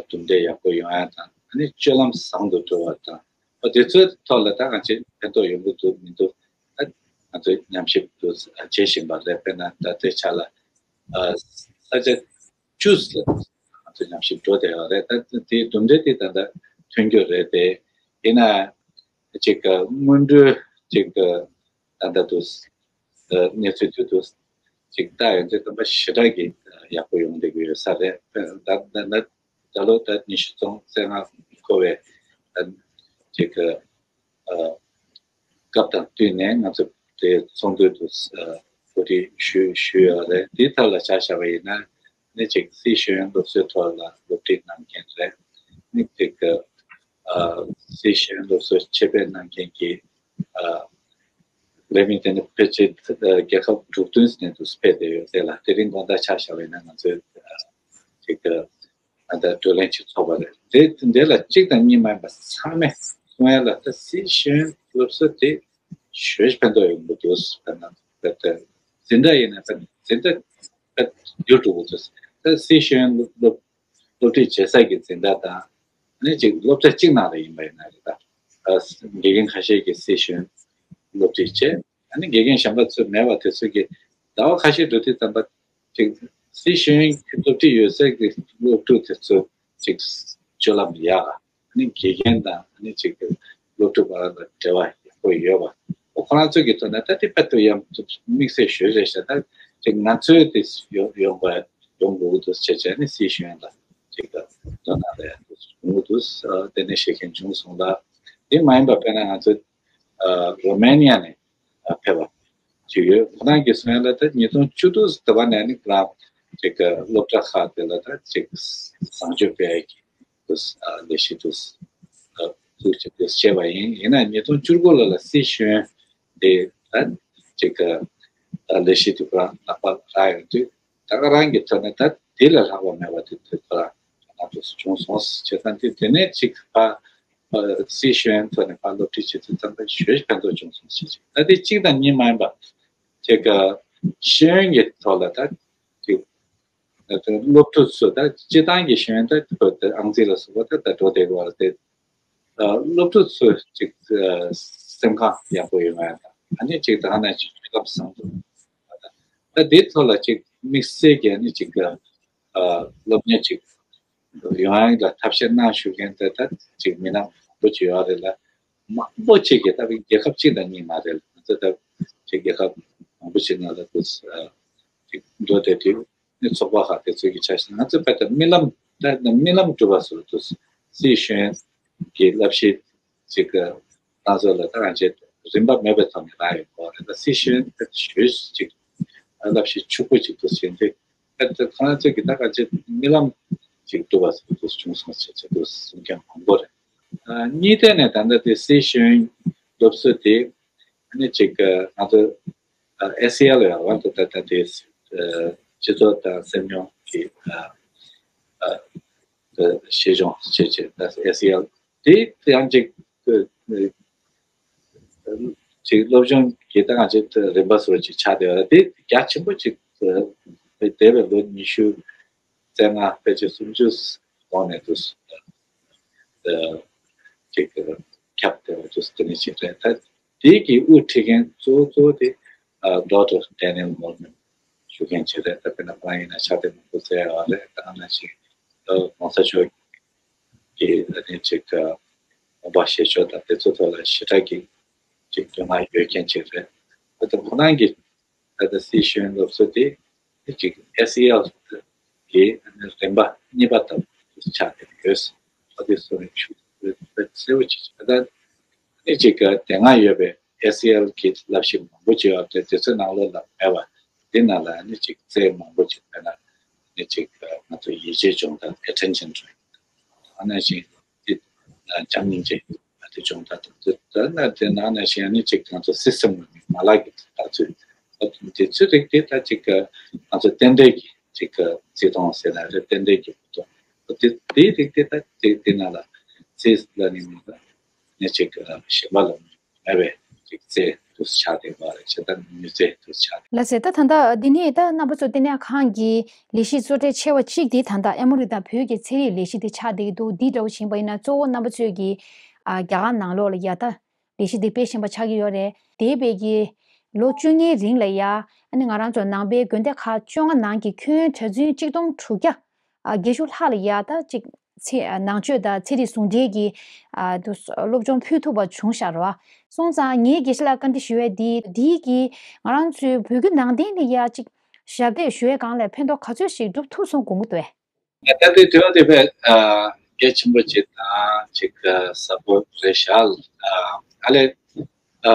གྲུབ་འབྲས་ཡག་པོ་ཡོང་ཡ་དང་ཨ་ནི་སྤྱོད་ལམ་བཟང་དུ་འགྲོ་བ་དང་ཨ་དེ་ཚོའི་ཐོག་ལ་ད་ང་ཚོས་ཕན་ཐོགས་ཡོང་གི་འདུག་མི་འདུག་ད་ང་ཚོས་ཉམས་ཞིབ་ཏུ་བྱེད་བཞིན་པ་རེད། དཔེར་ན་ད་ལྟའི་ཆ་ལ་ཨ་ས་ཆ་བཅུ་ལ་ང་ཚོ་ཉམས་ཞིབ་འགྲོ་བསྡད་ཡོད་རེད། ད་དེའི་གྲུབ་འབྲས་དེ་ད་ལྟ་ཐོན་རྒྱུ་རེད་དེ། ཡིན་ན་ཅིག་སྔོན་འགྲོའི་ཅིག་ད་ལྟ་དུ་གནས་ཚུལ་དུ་དུ་ཅིག་ལྟ་ཡོང་དུས་སྟོན་པ་ཞེ་དྲག་གི་ཡག་པོ་ཡོང་བསྡད་ཀྱི་ཡོད་ས་རེད། ད་ད་ད་ད་ལོ་ད་ཉི་ཤུ་རྩ་ལྔ་འཁོར་བའི་ཅིག་ཨ་སྐབས་དང་བསྟུན་ནས་ང་ཚོ་དེ་ཚོགས་འདུ་དུ་ཨ་གོ་སྒྲིག་ཞུ་ཞུས་ཡོད་རེད། དེའི་ཐད་ལ་ཆ་བཞག་པ་ཡིན་ན་ནི་ཅིག་སྲིད་གཞུང་སློབ་གསོའི་ཐོག་ལ་སློབ་ཁྲིད་གནང་མཁན་རེད། ནི་ཅིག་ཨ་སྲིད་གཞུང་སློབ་གསོ་ཆེད་ཕེབས་གནང་མཁན་གྱི་ཨ་ལས་མི་དེ་ནི་ཕལ་ཆེར་ཨ་རྒྱལ་ཁབ་དྲུག་བདུན་ནས་དུ་ཕེབས་བསྡད་ཡོད་ཟེར་ལ། དེ་རིང་དགོང་དག་ཆ་བཞག་པ་ཡིན་ན་ང་ཚོའི་ཨ་ཅིག་ཨ། ད་བགྲོ་གླེང་ཅིག་ཚོགས་པ་རེད། དེ་འདི་ལ་གཅིག་དང་གཉིས་མིན་པ་ཚང་མས་གསུང་ཡ་ལ་ད་སྲིད་གཞུང་སློབ་གསོ་དེ་ཞེ་ཕན་ཐོགས་ཡོང་གི་འདུག་ད་ན་ད་ད་འཛིན་གྲྭ་ཡིན་ན་ད་འཛིན་གྲྭ་ད་འགྱུར་འགྲོ་གི་འདུག་ད་སྲིད་གཞུང་སློབ་སློབ་ཁྲིད་བྱེད་ས་གི་འཛིན་གྲྭ་དང་ནི་ཅིག་སློབ་གྲྭ་གཅིག་ནང་ལ་ཡིན་པ་ཡིན་ན་རེད། ད་དགེ་རྒན་ཁ་ཤས་ཀྱིས་སྲིད་གཞུང་སློབ་ཁྲིད་བྱེད། ཨ་ནི་དགེ་རྒན་གཞན་པ་ཚོ་མེད་པ་དེ་ཚོ་གིས་ཟླ་བ་ཁ་ཤས་འགྲོ་དུས་ཙམ་པ་ཅིག་ སི་ཤེས་ཡོན་གྱི་སློབ་ཁྲིད་ཡོད་སའི་གི་སློབ་ཕྲུག་དེ་ཚོ་ཅིག་སྤྱོད་ལམ་ཡག་ག་ཨ་ནི་དགེ་རྒན་དང་ཨ་ནི་ཅིག་སློབ་ཕྲུག་བར་ལ་འབྲེལ་བ་ཡག་པོ་ཡོད་པ། ཁོ་རང་ཚོ་གི་ཐོག་ནས་ད་དེ་དཔེ་ཏོ་ཡང་དམིགས་བསལ་ཞོལ་རེད་ཤག་ད་ཅིག་ང་ཚོའི་དེ་ཡོང་ཡོང་པ་ཡོང་དགོས་འདུག་བྱས་བྱས་ནས་སི་ཤེས་ཡོན་ལ་ཅིག་དོ་སྣང་རེད་ཡོང་གི་འདུག་དེ་ནས་བཤད་མཁན་བྱུང་སོང་ལ། དེ་མ་ཡིན་པ་དཔེར་ན་ང་ཚོ་རོ་མེ་ནི་ཡ་ནས་ཕེབས་པ་ཅིག་ཡོད། ཁོ་རང་གིས་གསུང་ཡ་ལ་ད་ཉིས་སྟོང་བཅུ་དྲུག་ཟླ་བ་ནས་ནི་ཁོ་རང་ཅིག་སློབ་གྲྭ་ཁག་དེ་ལ་ད་ཅིག་བཟང་སྤྱོད་སྤེལ་ཡ་གི་དུས་ལས་གཞི་དུས་ཚུགས་ཀྱི་དུས་བྱས་པ་ཡིན། ཡིན་ན་ཉིས་སྟོང་བཅུ་དགུ་ལོ་ལ་སི་ཤེས་ཡོན་དེ་ད་ཅིག་ལས་གཞི་དེ་ཁོ་རང་ལག་པ་རག་ཡོང་དུས་ད་ག་རང་གི་ཐོག་ནས་ད་དེ་ལས་ལྷག་པ་མེད་པ་དེ་དུས་ཁོ་རང་ང་དུས་བྱུང་སོང་བྱས་ཙང་དེ་དེ་ནས་ཅིག་ཕ་སི་ཤེས་ཡོན་ཐོག་ནས་ཕ་སློབ་ཁྲིད་བྱེད་དུས་ཙམ་པ་ཞོལ་ཕན་ཐོགས་བྱུང་སོང་ཞེས་ད་དེ་གཅིག་དང་གཉིས་མ་ཡིན་པ་ཅིག་ཤེས་ཡོན་གྱི་ཐོག་ལ་ད་ཅིག་སློབ་ཕྲུག་ཚོ་ད་སྤྱི་བཏང་གི་ཤེས་ཡོན་ད་བོད་དེ་ཨང་རྩིས་ལ་སོགས་པ་ད་ད་འགྲོ་བསྡད་དགོས་རེད་དེ། སློབ་ཕྲུག་ཚོ་ཅིག་སེམས་ཁམས་ཡག་པོ་ཡོང་ཡ་དང་ཨ་ནི་ཅིག་ད་ནས་ཅིག་སྤྱོད་ལམ་བཟང་པོ་ད་དེའི་ཐོག་ལ་ཅིག་དམིགས་བསལ་གྱི་ཨ་ནི་ཅིག་སློབ་གཉེར་ཅིག་ཡོང་ཡ་ལ་ཐབས་ཤེས་གནང་ཞུ་མཁན་དེ་ད་ཅིག་མི་སྣ་མང་པོ་ཅིག་ཡོད་རེད་ལ། མང་པོ་ཅིག་གིས་ད་རྒྱལ་ཁབ་གཅིག་དང་གཉིས་མ་རེད་ལ་ང་ཚོ་ད་ཅིག་རྒྱལ་ཁབ་མང་པོ་ཅིག་ནང་ལ་དུ་ཅིག་འགྲོ་བསྡད་དུས། ནི་ཚོགས་པ་ཁག་དེ་ཚོ་གི་ཆ་ཤས་ང་ཚོ་དཔེ་ད་རྨི་ལམ་ད་རྨི་ལམ་སྒྲུབ་པ་ཟུར་དུ་སི་ཤེས་ཡོན་གྱི་བསླབ་གཞི་ཅིག་གི་སྣ་ཚོགས་ལ་ད་ང་ཚོས་རིན་པ་མེད་པའི་ཐོག་ནས་རག་ཡོད་པ་རེད། ད་སི་ཤེས་ཡོན་དཔེ་ཞོལ་ཅིག་བསླབ་གཞི་ཕྱུག་པོ་ཅིག་ཏུ་ཕྱིན་ཏེ་ད་ཁོ་རང་ཚོས་ཀྱི་ད་ང་ཚོས་རྨི་ལམ་ཅིག་སྒྲུབ་པ་ཟུར་དུ་བྱུང་སོང་ཞེས་ཚོད་དུ་གསུང་མཁན་མང་པོ་རེད། གཉིས་ཐད་ནས་ད་ལྟ་དེ་སི་ཤེས་ཡོན་སློབ་གསོ་དེ་ཨ་ནི་ཅིག་ང་ཚོ་ཨེ་སི་ཨེལ་ཡང་འོན་ཏེ་ད་ལྟ་དེ་སྤྱི་ཚོགས་དང་སེམས་མྱོང་གི་ཤེས་སྦྱོང་བྱེད་ཆེད་ད་ཨེ་སི་ཨེལ་དེ་ཡང་ཅིག་ཅིག་སློབ་སྦྱོང་གི་ད་ང་ཚོ་རིམ་པ་སོགས་ཅིག་ཆགས་བསྡད་ཡོད་རེད། དེ་རྒྱ་ཆེན་པོ་ཅིག་འདས་པའི་ལོ་ཉི་ཤུ་རྩ་ལྔ་ཕལ་ཆེར་སུམ་ཅུ་གོང་ནས་དུ་ཅིག་ཁྱབ་བསྡད་པ་དུས་དེ་ནས་ཅིག་རེད། ད་དེའི་གི་དབུ་ཁྲིད་མཁན་གཙོ་བོ་གཙོ་བོ་དེ་ཌོག་ཊར་ཌེ་ནི་ཨེལ་མོར་མན་ཞུ་མཁན་ཅིག་རེད། ད་དཔེར་ན་ཁོ་རང་ཡིན་ན་ཕྱག་དེབ་མང་པོ་བཙལ་ཡོད་རེད། ད་ནང་བཞིན་གོང་ས་མཆོག་གི་ཨ་ནི་ཅིག་དགོངས་པ་བཞེས་ཕྱོགས་དང་དེ་ཚོ་ཐོག་ལ་ཞེ་དྲག་གི་ཅིག་དོ་སྣང་ཡོད་མཁན་ཅིག་རེད། ད་ཁོ་རང་གི་ད་ལྟ་སི་ཤེས་ཡོན་སློབ་གསོ་དེ་ཅིག་ཨེ་སི་ཨེལ་གྱི་རིམ་པ་གཉིས་པ་ལྟ་བུ་ཆགས་ཏེ་ཡོད། ཨ་དེ་སོ་ནས་ཤུགས་གསལ་པོ་ཅིག་ད་ནི་ཅིག་དེ་སྔ་ཡོད་པའི་ཨེ་སི་ཨེལ་གྱི་བསླབ་གཞི་མང་པོ་ཅིག་ཡོད་དེ་དེ་ཚོའི་ནང་ལོགས་ལ་མེད་པ་འདི་ནང་ལ་ནི་ཅིག་རྩལ་མང་པོ་ཅིག་དཔེར་ན་ནི་ཅིག་ང་ཚོ་ཡིད་ཆེས་སྦྱོང་སྟངས་ཨེ་ཊེན་ཤན་ཊེ་རེ་ནིང་ཨ་ནི་ཅིག་དེ་བྱམས་སྙིང་རྗེ་དེ་སྦྱོང་སྟངས་དང་དེ་ལྟར་ན་དེ་ནང་ནས་གཞན་ནི་ཅིག་ང་ཚོ་སི་སི་ཊམ་མ་ལག་གི་ལྟ་ཚུལ་དེ་ཚོའི་རིགས་དེ་ད་ཅིག་ང་ཚོ་རྟེན་འབྲེལ་གྱི་ཅིག་བརྩི་མཐོང་ཟེར་ན་རེད། རྟེན་འབྲེལ་གྱི་བརྩི་མཐོང་དེ་དེའི་རིགས་དེ་ད་དེ་དེ་ནང་ལ་རྩིས་ལ་ནི་མི་ལ་ནི་ཅིག་གཞན་པ་ལ་མེད་པའི་ཅིག་རྩལ་དུ་ཆགས་བསྡད་པ་རེད། བྱེད་སྟངས་མྱུར་རྩལ་དུ་ཆགས། ལགས་སེ། ད་ད་ལྟ་འདི་ནས་ད་རྣམ་པ་ཚོ་ལྟེ་གནས་ཁང་གི་ལས་གཞི་གཙོ་གྲས་ཆེ་བ་གཅིག་དེ་ད་ལྟ་ཨེ་མོ་རི་དང་བོད་ཀྱི་ཚན་རིག་ལས་གཞི་དེ་ཆགས་བསྡད་ཀྱི་འདུག་འདི་འདྲ་བོ་ཕྱིན་པ་ཡིན་ན་གཙོ་བོ་རྣམ་པ་ཚོས་ཀྱི་ཨ་རྒྱ་གར་ནང་ལོགས་ལ་ཡ་ད་ལས་གཞི་དེ་སྤེལ་བཞིན་པ་ཆགས་ཀྱི་ཡོད་རེད། དེ་བས་ཀྱི་ལོ་བཅོ་ལྔའི་རིང་ལ་ཡ་ཨ་ནི་ང་རང་ཚོ་ནང་པའི་དགོན་སྡེ་ཁག་བཅོ་ལྔ་ནང་གི་ཁྱོན་གྲྭ་བཙུན་གཅིག་སྟོང་དྲུག་བརྒྱ་ཨ་བརྒྱད་ཅུ་ལྷག་ལ་ཡ་ད་ཅིག་ཚེ་ནང་ཆོས་དང་ཚན་རིག་ཟུང་འབྲེལ་གྱི་ཨ་དུ་སློབ་སྦྱོང་ཕུལ་ཐུབ་པ་བྱུང་ཤག་རེད་བ། སོང་ཙང་ངས་དགེ་བཤེས་ལགས་བཀའ་འདྲི་ཞུ་ཡས་འདི་འདིའི་གི་ང་རང་ཚོའི་བོད་བརྒྱུད་ནང་བསྟན་ལ་ཡ་ཅིག་ཞབས་འདེགས་ཞུ་ཡས་སྒང་ལ་ཕན་ཐོགས་ག་ཚོད་ཞིག་སྒྲུབ་ཐུབ་སོང་དགོངས་ཀྱི་འདུག་གས། ད་ལྟའི་དུས་བབ་དེ་དཔེ་ཨ་གལ་ཆེན་པོ་ཅིག་དང་ཅིག་ཨ་ཟབ་པོ་རེད་ཤག་ཨ་ཨ་ལས་ཨ་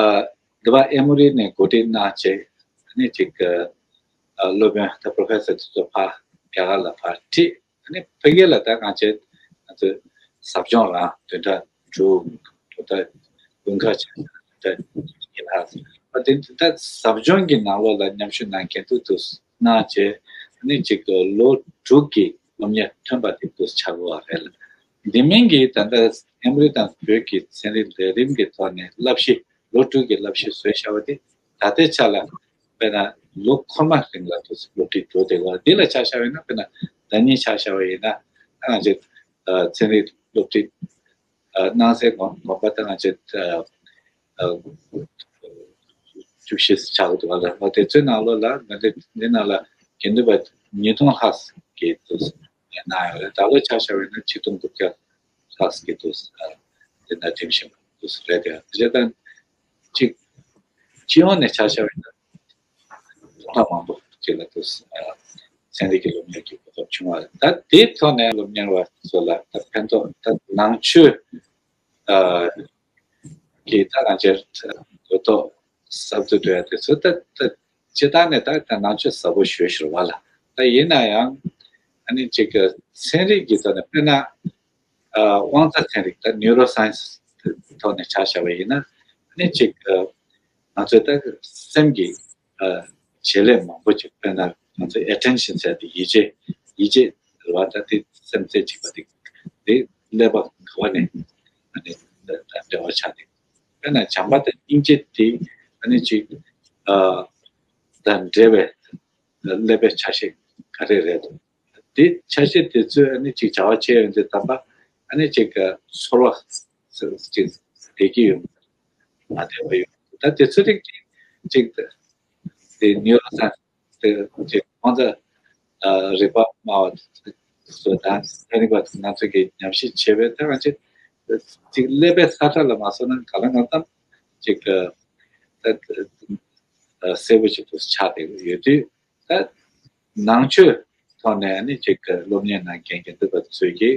འདི་པ་ཨེ་མོ་རི་ནས་གོ་སྒྲིག་གནང་བྱས་ཨ་ནི་ཅིག་ཨ་སློབ་དཔོན་ད་པོ་རོ་ཕེ་སར་དེ་ཚོ་ཕར་རྒྱ་གར་ལ་ཕར་ཁྲིད། ཨ་ནི་ཕ་གི་ལ་ད་གང་བྱས་ང་ཚོས་ཟབ་སྦྱོང་རང་བདུན་ཕྲག་དྲུག་བདུན་ཕྲག་དགུན་ཁ་བྱས་བདུན་ཕྲག་ཉི་ཤུ་ལྷག་ཨ་དེ་ད་ཟབ་སྦྱོང་གི་ནང་ལོགས་ལ་མཉམ་ཞུགས་གནང་མཁན་དུ་དུ་གནང་བྱས་ཨ་ནི་གཅིག་ཏུ་ལོ་དྲུག་གི་སློབ་གཉེར་ཐོན་པ་དེ་དུ་ཆགས་ཡོད་རེད་ལ། འདི་མིན་གྱི་ད་ལྟ་ཨེ་མོ་རི་དང་བོད་ཀྱི་ཚན་རིག་ལས་རིམ་གྱི་ཐོག་ནས་བསླབ་གཞི་ལོ་དྲུག་གི་བསླབ་གཞི་བཟོས་བཞག་པ་དེ་ད་ལྟའི་ཆ་ལ་དཔེར་ན་ལོ་འཁོར་མ་རིང་ལ་དུ་སློབ་ཁྲིད་འགྲོ་བསྡད་ཡོད་རེད། འདི་ལ་ཆ་བཞག་པ་ཡིན་ན་དཔེར་ན་ཟླ་ཉིན་ཆ་བཞག་པ་ཡིན་ན་ང་ཚོས་ཚན་རིག་སློབ་ཁྲིད་ཨ་གནང་སའི་དགོན་དགོན་པ་དང་ང་ཚོས་ཨ་ཨ་བཅུ་བཞི་ཆགས་འདུག་པ་ལ། ཨ་དེ་ཚོའི་ནང་ལོགས་ལ་ང་ཚོས་འདི་ནང་ལ་དགེ་འདུན་པ་ ཉིས་སྟོང་ལྷག་གི་དུ་གནང་ཡོད་རེད། ད་ལོ་ཆ་བཞག་པ་ཡིན་ན་ཆིག་སྟོང་དགུ་བརྒྱ་ལྷག་གི་དུ་དེ་འདྲ་འགྲིམ་བཞིན་པ་དུ་རེད། དེ་ཡང་དེ་བྱས་ཙང་ཅིག་སྤྱི་ཡོངས་ནས་ཆ་བཞག་པ་ཡིན་ན་ཐོག་མཐའ་མང་པོ་ཅིག་ལ་དུ་ཚན་རིག་གི་སློབ་གཉེར་གྱི་གོ་སྐབས་བྱུང་བ་རེད། ད་དེའི་ཐོག་ནས་སློབ་གཉེར་བ་ཚོ་ལ་ད་ཕན་ཐོགས་ད་ནང་ཆོས་ཨ་གི་ད་ང་ཚོའི་འགྱུར་ལྡོག་གསར་གཏོད་འགྲོ་ཡ་དེ་ཚོ་ད་ད་སྤྱིར་བཏང་ནས་ད་ད་ནང་ཆོས་ཟབ་པོ་ཞེ་པོ་ཞིག་རེད་བ་ལ། ད་ཡིན་ན་ཡང་ཨ་ནི་ཅིག་གི་ཚན་རིག་གི་ཐོག་ནས་དཔེར་ན་ཨ་དབང་རྩ་ཚན་རིག་ད་ནིའུ་རོ་སའེན་སི་ཐོག་ནས་ཆ་བཞག་པ་ཡིན་ན་ཨ་ནི་ཅིག་གི་ང་ཚོའི་ད་སེམས་ཀྱི་ཨ་བྱེད་ལས་མང་པོ་ཅིག་དཔེར་ན་ང་ཚོའི་ཨེ་ཊེན་ཤན་ཟེར་དེ་ཡིད་ཆེས་ཡིད་ཆེས་རེད་བ། ད་དེ་སེམས་རྩེ་གཅིག་པ་དེ་དེ་ཀླད་པ་ག་བ་ནས་ཨ་ནི་ད་འབྲེལ་བ་ཆགས་ཏེ། དཔེར་ན་བྱམས་པ་དང་སྙིང་རྗེ་དེ་ཨ་ནི་ཅིག་ཨ་དང་འབྲེལ་བའི་ཀླད་པའི་ཆ་ཤས་ག་རེ་རེད་འདུག་དེ་ཆ་ཤས་དེ་ཚོས་ཨ་ནི་ཅིག་བྱ་བ་བྱས་ཡོང་དུས་དམ་པ་ཨ་ནི་ཅིག་ཚོར་བ་ཅིག་བདེ་སྐྱིད་ཡོང་མ་བདེ་བ་ཡོང་ད་དེ་ཚོ་རིགས་ཅིག་ཅིག་དེ་ནིའུ་རོ་སའེན་སི་དེ་ཅིག་ཁོང་ཚོ་རིག་པ་སྨྲ་བ་ཚོ་དང་ཚན་རིག་པ་ང་ཚོ་གིས་ཉམས་ཞིབ་བྱས་པའི་ད་ང་ཚོ་ཅིག་ཀླད་པའི་ས་ཁྲ་ལ་མ་སོང་ན་ག་ལ་ང་ཚོ་ཅིག་གསལ་པོ་ཅིག་ཏུ་ཆགས་བསྡད་ཡོད་དུས། ད་ནང་ཆོས་ཐོག་ནས་ནི་ཅིག་སློབ་གཉེར་གནང་མཁན་གྱི་འདུས་པ་ཚོས་ཀྱིས་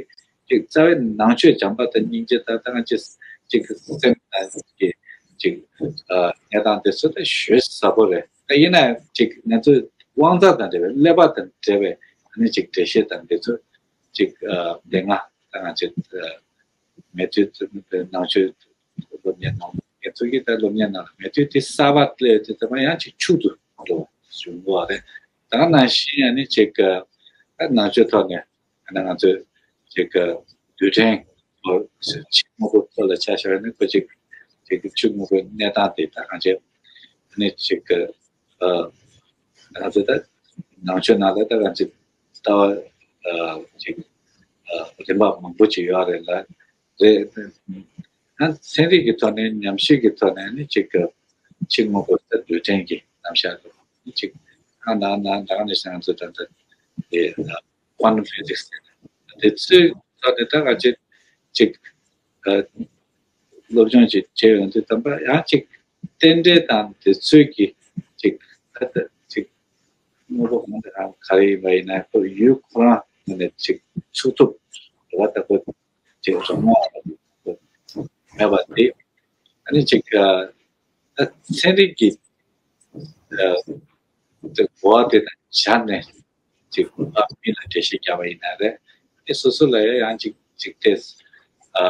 ཅིག་རྩ་བའི་ནང་ཆོས་བྱམས་པ་དང་སྙིང་རྗེ་དང་ད་ཅིག་ཅིག་སེམས་ནང་གི་ཅིག་གནས་སྟངས་དེ་ཚོ་ད་ཞེ་ཟབ་པོ་རེད། ད་ཡིན་ན་ཅིག་ང་ཚོའི་དབང་རྩ་དང་འབྲེལ་བའི་ཀླད་པ་དང་འབྲེལ་བའི་ནི་ཅིག་འགྲེལ་བཤད་དང་དེ་ཚོ་ཅིག་དེ་སྔ་ད་ང་ཚོས་མེད་དུས་ནང་ཆོས་སློབ་གཉེར་གནང་མཁན་ཚོ་གིས་ད་སློབ་གཉེར་ནང་ལ་མེད་དུས་དེ་གསར་པ་སླེབས་དུས་ད་མ་ཡང་ཅིག་ཕྱུག་ཏུ་འགྲོ་བ་བྱུང་བ་རེད། ད་ག་ནང་བཞིན་ཡང་ནི་ཅིག་ནང་ཆོས་ཐོག་ནས་ང་ཚོས་ཅིག་རྡུལ་ཕྲན་ཆུ་སྔོན་པོ་ཐོག་ལ་ཆ་བཞག་ནས་ཁོ་ཅིག་ཅིག་ཆུ་སྔོན་པོའི་གནས་སྟངས་དེ་ད་གང་ཅི་ནི་ཅིག་ང་ཚོ་ད་ནང་ཆོས་ནང་ལ་ད་གང་ཅི་ལྟ་བ་ཅིག་རིམ་པ་མང་པོ་ཅིག་ཡོད་རེད་ལ། རེད། ཚན་རིག་གི་ཐོག་ནས་ཉམས་ཞིབ་ཀྱི་ཐོག་ནས་ནི་ཅིག་གི་ཕྱི་དངོས་པོ་ལྟ་རྡུལ་ཕྲན་གྱི་རྣམ་གཞག་རེད། ཅིག་ཨ་ན་ན་ད་ག་ནས་ང་ཚོ་ད་ལྟ་དེ་quantum physics དེ་ཚོའི་ཐོག་ནས་ད་ག་ཅིག་ཅིག་སློབ་སྦྱོང་ཅིག་བྱས་ཡོང་དུས་དམ་པ་ཡང་ཅིག་རྟེན་འབྲེལ་དང་དེ་ཚོའི་གི་ཅིག་ད་ལྟ་ཅིག་དངོས་པོ་གང་དང་གང་ག་རེ་ཡིན་པ་ཡིན་ན་ཁོ་ཡུལ་ཁོ་རང་ནས་ཅིག་ཚུགས་ཐུབ་རེད་བ། ད་ཁོ་ཅིག་རང་དབང་མེད་པ་དེ་ཨ་ནི་ཅིག་ད་ཚན་རིག་གི་དེ་གོ་བ་དེ་དང་སྦྱར་ནས་ཅིག་ཨ་མི་ལ་འགྲེལ་བཤད་རྒྱག་པ་ཡིན་ན་རེད། ཨ་ནི་སོ་སོ་ལ་ཡང་ཡང་ཅིག་ཅིག་དེ་ཨ་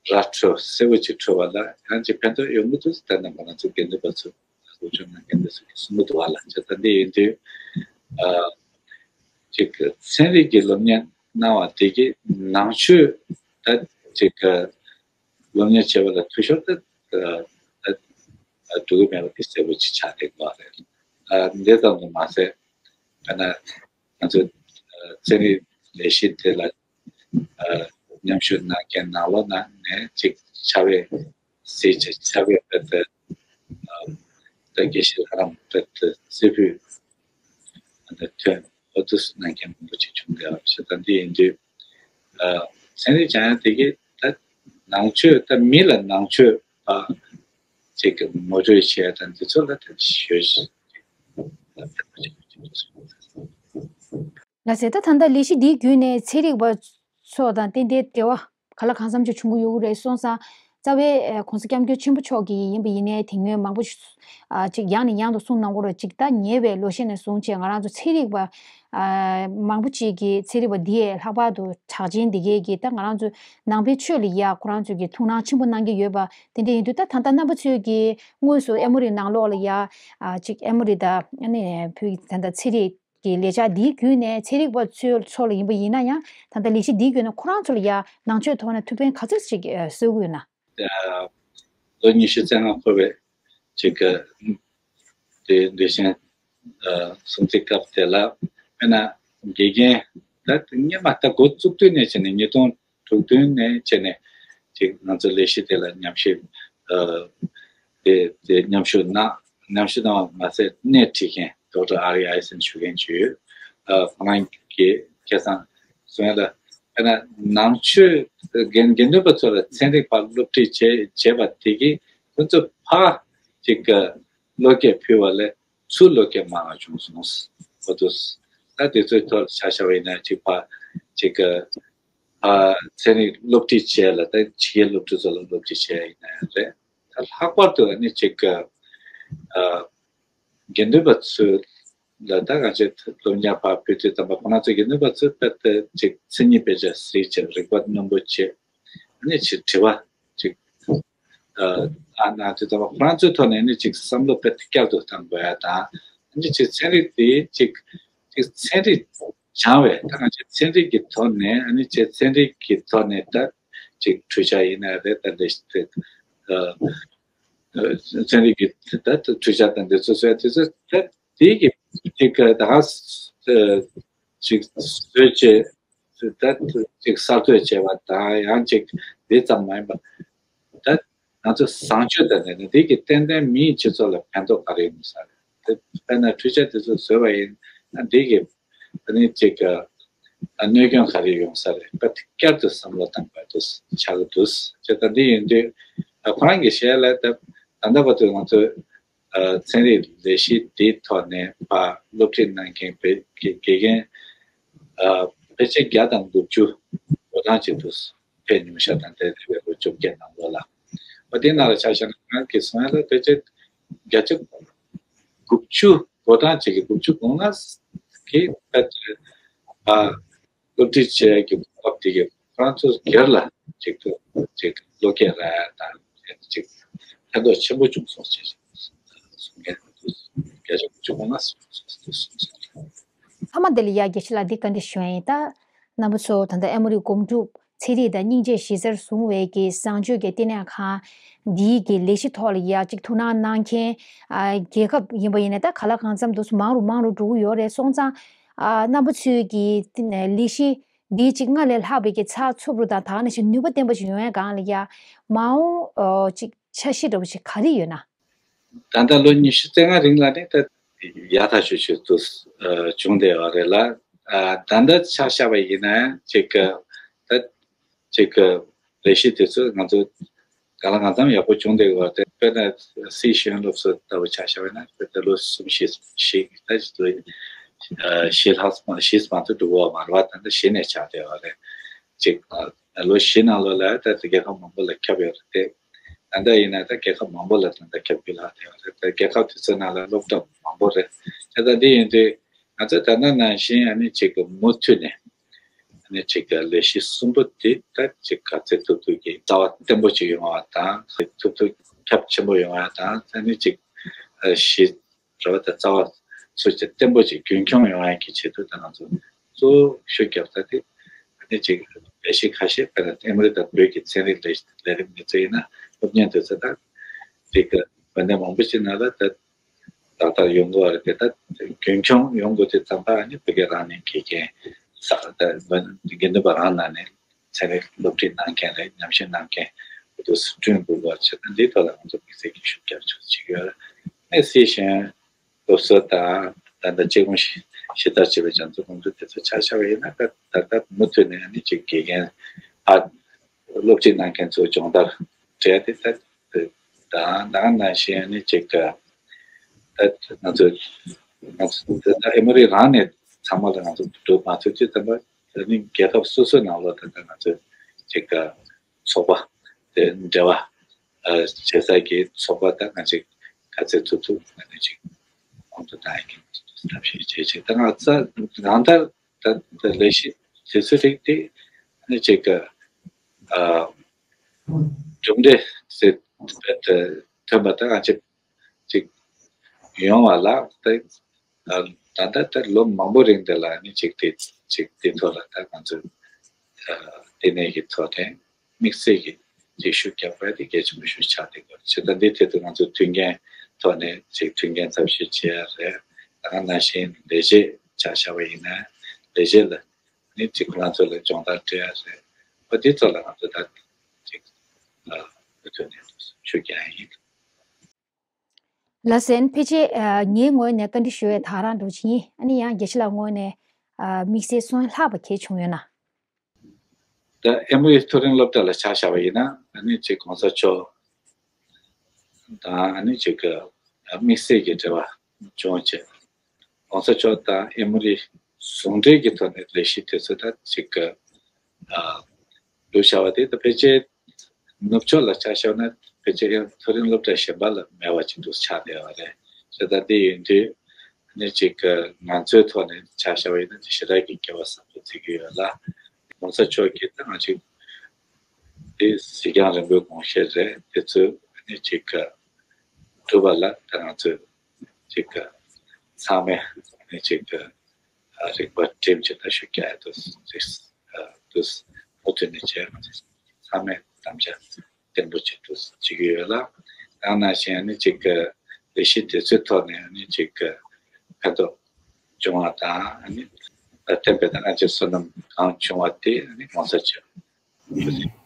ར་འཕྲོད་གསལ་པོ་ཅིག་འཕྲོད་པ་ལ་ཡང་ཅིག་ཕན་ཐོགས་ཡོང་གི་འདུག་ད་ནང་པ་ང་ཚོ་དགེ་འདུན་པ་ཚོ་སློབ་སྦྱོང་གནང་མཁན་དེ་ཚོ་གིས་གསུང་གི་འདུག་བ་ལ། བྱས་ཙང་འདི་ཡིན་དུས་ཨ་ཅིག་ཚན་རིག་གི་སློབ་གཉེར་གནང་བ་དེ་གིས་ནང་ཆོས་ད་ཅིག་སློབ་གཉེར་བྱེད་པ་ལ་འཐུས་ཤོར་ད་ད་འགྲོ་གི་མེད་པ་དེ་གསལ་པོ་ཅིག་ཆགས་བསྡད་ཡོད་རེད། ཨ་འདི་ཙམ་དུ་མ་ཟད་ཨ་ན་ང་ཚོ་ཚན་རིག་ལས་གཞི་དེ་ལ་ཨ་མཉམ་ཞུགས་གནང་མཁན་ནང་ལོགས་ནང་ནས་ཅིག་ཕྱག་དཔེ་གཟིགས་བྱས་ཕྱག་དཔེ་དཔེ་དེ་ཨ་ད་དགེ་བཤེས་ལྷ་རམས་དཔེ་དེ་རྩེ་ཕུད་ཨ་ད་ཐོན་ཨོ་དུ་གནང་མཁན་མང་པོ་ཅིག་བྱུང་བསྡད་པ་ཞིག་ད་འདི་ཡིན་དུས་ཨ་ཚན་རིག་སྦྱང་ཡ་དེ་གིས་ད་ནང་ཆོས་ད་མི་ལ་ནང་ཆོས་པ་ཅིག་གི་ངོ་སྤྲོད་བྱས་དང་འདི་ཚོ་ལ་དེ་ཞོལ་ཞིག་ལགས་སེ། ད་ད་ལྟ་ལས་གཞི་འདིའི་བརྒྱུད་ནས་ཚན་རིག་པ་ཚོ་དང་ཏན་ཏན་འབྲེལ་བ་ག་ལ་གང་འཚམ་ཅིག་བྱུང་གི་ཡོད་ཀྱི་རེད་སོང་ཙང་རྩ་བའི་ཨ་༸གོང་ས་༸སྐྱབས་མགོན་ཆེན་པོ་མཆོག་གིས་ཡིན་པ་ཡིན་ནའི་དེ་སྔོན་མང་པོ་ཞིག་ཨ་ཅིག་ཡང་ནས་ཡང་དུ་གསུངས་གནང་གི་རེད། ཅིག་ད་ཉེ་བའི་ལོ་ཤས་ནས་བཟུང་བྱས་ང་རང་ཚོ་ཚན་རིག་པ་ཨ་མང་པོ་ཅིག་གིས་ཚན་རིག་པ་འདི་ཡས་ལྷག་པར་དུ་གྲགས་ཅན་འདི་གས་ཀྱིས་ད་ང་རང་ཚོ་ནང་པའི་ཆོས་ལ་ཡ་ཁོ་རང་ཚོས་ཀྱི་ཐུགས་སྣང་ཆེན་པོ་གནང་གི་ཡོད་པ་དེ་འདྲ་ཡིན་དུས་ད་ད་ལྟ་རྣམ་པ་ཚོས་ཀྱིས་དངོས་སུ་ཨེ་མོ་རི་ནང་ལོགས་ལ་ཡ་ཨ་ཅིག་ཨེ་མོ་རི་ད་ཨ་ནི་བོད་ཀྱི་ད་ལྟ་ཚན་རིག་གི་ལས་འཆར་འདིའི་བརྒྱུད་ནས་ཚན་རིག་པ་ཚོའི་ཚོ་ལ་ཡིན་པ་ཡིན་ན་ཡང་ད་ལྟ་ལས་གཞི་འདིའི་བརྒྱུད་ནས་ཁོ་རང་ཚོ་ལ་ཡང་ནང་ཆོས་ཐོག་ནས་ཐུགས་ཕན་ག་ཚོད་ཅིག་གསོས་ཀྱི་ཡོད་ན། ལོ་ཉི་ཤུ་རྩ་ལྔ་འཁོར་བའི་ཅིག་གི་དེ་དུས་ཆེན་སྲུང་བརྩིའི་སྐབས་དེ་ལ་དཔེར་ན་དགེ་རྒན་ད་སྔོན་མ་ད་འགོ་བཙུགས་དུས་ནས་བྱས་ནས་ཉིས་སྟོང་དྲུག་བདུན་ནས་བྱས་ནས་ཅིག་ང་ཚོ་ལས་གཞི་དེ་ལ་མཉམ་ཞུགས་ཨ་དེ་དེ་མཉམ་ཞུགས་གནང་མཉམ་ཞུགས་གནང་བ་མ་ཟད་སྣེ་ཁྲིད་མཁན་ཌོག་ཊར་ཨར་ཨི་ཨའི་སན་ཞུ་མཁན་ཅིག་ཡོད། ཨ་ཁོ་རང་གིས་ཁ་སང་གསུངས་ཡ་ལ། དཔེར་ན་ནང་ཆོས་དགེ་དགེ་འདུན་པ་ཚོ་ལ་ཚན་རིག་པ་སློབ་ཁྲིད་བྱས་བྱས་པ་དེ་གིས་ཁོ་ཚོ་ཕར་ཅིག་གི་བློ་སྐྱེད་ཕུལ་བ་ལས་ཚུར་བློ་སྐྱེད་མང་བ་བྱུང་སོང་། འོ་དུས་ད་དེ་ཚོའི་ཐོག་ཆ་བཞག་པ་ཡིན་ན་ཅིག་ཕར་ཅིག་གི་ཨ་ཚན་རིག་སློབ་ཁྲིད་བྱས་ལ་ད་ཕྱི་རྒྱལ་སློབ་ཕྲུག་ཚོ་ལ་སློབ་ཁྲིད་བྱས་ཡིན་ན་ཡང་རེད། ད་ལྷག་པར་དུ་ཨ་ནི་ཅིག་གི་ཨ་དགེ་འདུན་པ་ཚོ་ལ་ད་ང་ཚོས་སློབ་གཉེར་ཕར་ཕུལ་དུས་ཙམ་པ་ཁོ་རང་ཚོ་དགེ་འདུན་པ་ཚོས་དཔེ་དེ་ཅིག་མཚན་ཉིད་དཔེ་ཆ་གཟིགས་བྱས་རིག་པ་རྣོན་པོ་བྱས། ཨ་ནི་ཅིག་དྲི་བ་ཅིག་ཨ་གནང་དུས་ཙམ་པ་ཁོ་རང་ཚོའི་ཐོག་ནས་ཨ་ནི་ཅིག་བསམ་བློ་དཔེ་བསྐྱར་དུ་གཏང་དགོས་ཡ་དང་། ཨ་ནི་ཅིག་ཚན་རིག་དེ་ཅིག་ཅིག་ཚན་རིག་སྦྱང་བའི་ད་ང་ཚོས་ཚན་རིག་གི་ཐོག་ནས་ཨ་ནི་ཅིག་ཚན་རིག་གི་ཐོག་ནས་ད་ཅིག་འཕྲུལ་ཆ་ཡིན་ན་རེད། ད་ལས་ཨ་ཚན་རིག་གི་ད་འཕྲུལ་ཆ་དང་འདི་ཚོ་བཟོས་དུས་ཚོད་ད་དེ་གི་ཅིག་ད་ཅིག་བཟོས་བྱས་ད་ཅིག་གསར་གཏོད་བྱས་པ་དང་ཡང་ཅིག་དེ་ཙམ་མ་ཡིན་པ་ད་ང་ཚོ་བཟང་སྤྱོད་དང་ལྡན་ན་དེ་གི་ཏན་ཏན་མིའི་སྤྱི་ཚོགས་ལ་ཕན་ཐོགས་ག་རེ་ཡོང་ས་རེད། དེ་དཔེར་ན་འཕྲུལ་ཆ་དེ་ཚོ་བཟོས་པ་ཡིན་ན་དེ་གི་ཨ་ནི་ཅིག་གནོད་སྐྱོན་ག་རེ་ཡོང་ས་རེད། ད་དེ་བསྐྱར་དུ་བསམ་བློ་བཏང་དགོས་འདུག་ཆགས་ཀྱི་འདུག་ཅེས་ད་འདི་ཡིན་དུས་ཨ་ཁོ་རང་གི་ཞལ་ལ་ད་ད་ལྟ་བར་དུ་ང་ཚོས་ཨ་ཚན་རིག་ལས་གཞི་འདིའི་ཐོག་ནས་ཕར་སློབ་ཁྲིད་གནང་མཁན་བོད་ཀྱི་དགེ་རྒན་ཨ་ཕལ་ཆེར་བརྒྱ་དང་དགུ་བཅུ་འགོ་གྲངས་ཅིག་འདུག་ཕེབས་མྱོང་ཤག་དང་དེ་རེ་བའི་ལོ་བཅོ་བརྒྱད་ནང་ལོགས་ལ། འོ་དེ་ནང་ལ་ཆ་བཞག་ན་ང་གིས་གསུང་ཡ་ལ་ཕལ་ཆེར་བརྒྱ་ཆ་དགུ་བཅུ་འགོ་གྲངས་ཅིག་གིས་དགུ་བཅུ་གོ་ལྔ་གིས་ཕལ་ཆེར་ཨ་སློབ་ཁྲིད་བྱེད་ཡ་གི་གོ་སྐབས་དེ་གའི་ཁོ་རང་ཚོ་སྒེར་ལ་ཅིག་ཏུ་ཅིག་བློ་སྐྱེད་རག་ཡ་དང་ཅིག་ཕན་ཐོགས་ཆེན་པོ་བྱུང་སོང་ཞེས་གསུང་མཁན་འདུག་བརྒྱ་ཆ་དགུ་བཅུ་གོ་ལྔ་གསུངས་སོང་ཟེར་གསུངས་སོང་། མཐའ་མ་དེ་ལ་ཡ་དགེ་བཤེས་ལགས་འདི་བཀའ་འདྲི་ཞུ་ཡ་ཡིན། ད་རྣམ་པ་ཚོ་ད་ལྟ་ཨེ་མོ་རི་སྒོམ་སྒྲུབ་ཚན་རིག་དང་སྙིང་རྗེ་གཞི་རྩར་བཟུང་བའི་གི་བཟང་སྤྱོད་ཀྱི་བསྟི་གནས་ཁང་འདིའི་གི་ལས་གཞི་ཐོག་ལ་ཡ་གཅིག་ཐུགས་སྣང་གནང་མཁན་ཨ་རྒྱལ་ཁབ་ཡིན་པ་ཡིན་ན་ད་ག་ལ་གང་འཚམ་འདུག་མང་རུ་མང་རུ་འགྲོ་གི་ཡོད་རེད། སོང་ཙང་ཨ་རྣམ་པ་ཚོའི་གི་བསྟི་གནས་ལས་གཞི་འདིའི་གཅིག་སྔར་ལས་ལྷག་པའི་གི་ཚགས་ཚུད་རུ་དང་ད་ག་ནང་བཞིན་ནུས་པ་ལྡན་པ་ཞིག་ཡོང་ཡ་སྒང་ལ་ཡ་མ་འོངས་ཨ་གཅིག་འཆར་གཞི་འདྲ་བོ་ཞིག་ག་རེ་ཡོད་ན། ད་ལྟ་ལོ་ཉི་ཤུ་རྩ་ལྔ་རིང་ལ་ནི་ད་ཡག་ཐག་ཆོད་ཆོད་དུ་ཨ་བྱུང་བསྡད་ཡོད་རེད་ལ། ཨ་ད་ལྟ་ཆ་བཞག་པ་ཡིན་ན་ཅིག་ག་ད་ཅིག་ག་ལས་གཞི་དེ་ཚོ་ང་ཚོ་གང་ལ་གང་འཚམ་ཡག་པོ་བྱུང་བསྡད་ཡོད་རེད། དཔེར་ན་སི་ཤེས་ཡོན་སློབ་གསོ་ལྟ་བུ་ཆ་བཞག་པ་ཡིན་ན་དཔེར་ན་ལོ་གསུམ་བཞི་བཞི་ད་ཅིག་ལོ་ཨ་བཞི་ལྷག་བཞི་མ་གཏོགས་འགྲོ་གི་ཡོད་མ་རེད་བ། ད་ལྟ་གཞི་ནས་ཆགས་བསྡད་ཡོད་རེད། ཅིག་ཨ་ལོ་བཞི་ནང་ལོགས་ལ་ད་ལྟ་རྒྱལ་ཁབ་མང་པོ་ལ་ཁྱབ་ཡོད་རེད་དེ། ད་ལྟ་ཡིན་ན་ད་རྒྱལ་ཁབ་མང་པོ་ལ་ད་ལྟ་ཁྱབ་རྒྱུ་ལྷག་བསྡད་ཡོད་རེད། ད་རྒྱལ་ཁབ་དེ་ཚོ་ནང་ལ་སློབ་གྲྭ་མང་པོ་རེད། ད་ལྟ་འདི་ཡིན་དུས་ང་ཚོ་ད་ལྟ་ནང་བཞིན་ཨ་ནི་ཅིག་གི་མུ་མཐུད་ནས་ཨ་ནི་ཅིག་གི་ལས་གཞི་གསུམ་པོ་དེ་ད་ཅིག་ག་ཚོད་ཐུབ་ཐུབ་ཀྱི་རྩ་བ་བརྟན་པོ་ཅིག་ཡོང་བ་དང་ཐུབ་ཐུབ་ཁྱབ་ཆེན་པོ་ཡོང་བ་དང་ཨ་ནི་ཅིག་གཞི་རེད་བ། ད་རྩ་བ་སོ་ཅིག་བརྟན་པོ་ཅིག་རྒྱུན་འཁྱོངས་ཡོང་ཡ་གི་ཆེད་དུ་ད་ང་ཚོ་གཙོ་བོ་ཤུགས་རྒྱབ་ས་དེ་ཨ་ནི་ཅིག་ལས་གཞི་ཁ་ཤས་དཔེར་ན་ཨེ་མོ་རི་དང་བོད་ཀྱི་ཚན་རིག་ལས་ལས་རིམ་འདི་ཚོ་ཡིན་ན་སློབ་གཉེར་དུས་ཚོད་དང་དེ་ག་འོན་ཏེ་མང་པོ་ཞིག་ནང་ལ་ད་ཏག་ཏག་ཡོང་གི་བ་རེད་དེ། ད་རྒྱུན་འཁྱོངས་ཡོང་དགོས་དུས་ཙམ་པ་ཨ་ནི་བོད་སྐད་རང་ནས་དགེ་རྒན་ས་ད་དགེ་འདུན་པ་རང་ནང་ནས་ཚན་རིག་སློབ་ཁྲིད་གནང་མཁན་རེད། ཉམས་ཞིབ་གནང་མཁན་དེ་ཚོ་བསྐྲུན་དགོས་པ་བྱས་ན་འདིའི་ཐོག་ལ་ང་ཚོ་དམིགས་བསལ་གྱི་ཤུགས་རྒྱབ་ཆོག་ཅིག་ཡོད་རེད། ཨེ་སི་ཤན་སློབ་གསོ་དང་ད་ལྟ་གཅིག་མོ་ཞི་ཞི་དར་བྱེད་པའི་རྒྱ་མཚོ་ཀོང་ཇོ་དེ་ཚོ་ཆ་བཞག་པ་ཡིན་ན་ད་ད་ལྟ་མུ་མཐུད་ནས་ཨ་ནི་ཅིག་དགེ་རྒན་ཨ་སློབ་ཁྲིད་གནང་མཁན་ཚོ་སྦྱོང་བརྡར་སྤྲད་དེ་ད་དང་ད་ག་ནང་བཞིན་ཨ་ནི་ཅིག་ད་ང་ཚོ་ང་ཚོ་ད་ཨེ་མོ་རི་རང་ནས་ཚང་མ་ལ་ང་ཚོ་སྒྲུབ་མ་ཐུབ་དུས་ཙམ་པ་ཨ་ནི་རྒྱལ་ཁབ་སོ་སོའི་ནང་ལོགས་ད་ལྟ་ང་ཚོ་ཅིག་ཚོགས་པ་དེ་འབྲེལ་བ་ཨ་བྱེད་ས་ཀྱི་ཚོགས་པ་དང་ང་ཅིག་ག་ཚོད་ཐུབ་ཐུབ་ང་ནི་ཅིག་གོང་དུ་བཏང་ཡག་གི་ཐབས་ཤེས་བྱེད་ཅིག་ད་ང་ཚ་གང་ལྟར་ད་ད་ལས་གཞི་དེ་ཚོའི་རིགས་དེ་ནི་ཅིག་གི་ཨ་གྲུབ་འབྲས་ཟེར་ཐོན་པ་ད་ང་ཅིག་ཅིག་ཡོང་བ་ལ་ད་ད་ལྟ་ད་ལོ་མང་པོ་རིང་དེ་ལ་ནི་ཅིག་དེ་ཅིག་དེ་ཐོག་ལ་ད་ང་ཚོས་ཨ་ལྟེ་གནས་ཀྱི་ཐོག་ནས་དམིགས་བསལ་གྱི་ཅིག་ཤུགས་རྒྱག་པ་དེ་གལ་ཆེན་པོ་ཞིག་ཆགས་བསྡད་ཡོད་རེད། བྱས་ཙང་འདིའི་ཐད་དུ་ང་ཚོ་མཐུན་རྐྱེན་ཐོག་ནས་ཅིག་མཐུན་རྐྱེན་ཚབ་ཤེས་བྱེད་ཡ་རེད། ད་ག་ནང་བཞིན་ལས་བྱེད་ཆ་བཞག་པ་ཡིན་ན་ལས་བྱེད་ལ་ནི་ཅིག་ཁོ་རང་ཚོ་ལ་སྦྱོང་བརྡར་སྤྲད་ཡ་རེད། ཨ་འདི་ཚོ་ལ་ང་ཚོ་ད་ཅིག་ཨ་མུ་མཐུད་ནས་ཤུགས་རྒྱག་ཡ་ཡིན། ལགས་སོ། ཕལ་ཆེར་ཨ་ངའི་ངོས་ནས་བཀའ་འདྲི་ཞུ་ཡས་དེ་རང་འདྲ་བོ་ཅིག་ཡིན། ཨ་ནི་ཡང་དགེ་བཤེས་ལགས་ངོས་ནས་ ཨ་དམིགས་བསལ་གསུང་ལྷག་པ་གལ་བྱུང་ཡོད་ན། ད་ཨེ་མོ་རི་མཐོ་རིམ་སློབ་གྲྭ་ལ་ཆ་བཞག་པ་ཡིན་ན་ཨ་ནི་ཅིག་གོང་ས་མཆོག་དང་ཨ་ནི་ཅིག་གི་དམིགས་བསལ་གྱི་འབྲེལ་བ་བྱུང་བྱས། གོང་ས་མཆོག་དང་ཨེ་མོ་རི་ཟུང་འབྲེལ་གྱི་ཐོག་ནས་ལས་གཞི་དེ་ཚོ་ད་ཅིག་གི་ཨ་བསྒྲུབས་བཞག་པ་དེ་ད་ཕལ་ཆེར་ནུབ་ཕྱོགས་ལ་ཆ་བཞག་ན་ཕལ་ཆེར་ཡང་མཐོ་རིམ་སློབ་གྲྭ་གཞན་པ་ལ་མེད་པ་ཅིག་ཏུ་ཆགས་བསྡད་པ་རེད། བྱས་ཙང་དེ་ཡིན་དུས་ཨ་ནི་ཅིག་གི་ང་ཚོའི་ཐོག་ནས་ཆ་བཞག་པ་ཡིན་ན་ཅིག་ཞེ་དྲག་གི་སྐལ་བ་བཟང་པོ་བརྩི་གི་ཡོད་ལ། གོང་ས་མཆོག་གིས་ད་ང་ཅིག་དེ་གཟིགས་རྒྱང་རིང་པོའི་དགོངས་བཞེད་རེད། དེ་ཚོ་ཨ་ནི་ཅིག་གི་སྒྲུབ་པ་ལ་ད་ང་ཚོས་ཅིག་གི་ཚང་མས་ཨ་ནི་ཅིག་གི་རིག་པ་བསྒྲིམས་བྱས་ད་ཤུགས་རྒྱག་ཡ་དུ་རིགས་དུ་མུ་མཐུད་ནས་བྱས་ང་ཚོས་ཚང་མས་དམ་བཅའ་བརྟན་པོ་བྱེད་དུ་བྱེད་ཀྱི་ཡོད་ལ། ཡང་ན་གཞན་ནི་ཅིག་གི་ལས་གཞི་དེ་ཚོའི་ཐོག་ནས་ནི་ཅིག་གི་ཕན་ཐོགས་བྱུང་བ་དང་ནི་བརྟེན་པའི་ད་ང་ཚོའི་བསོད་ནམས་གང་བྱུང་བ་དེ་ནི་གོང་ས་མཆོག་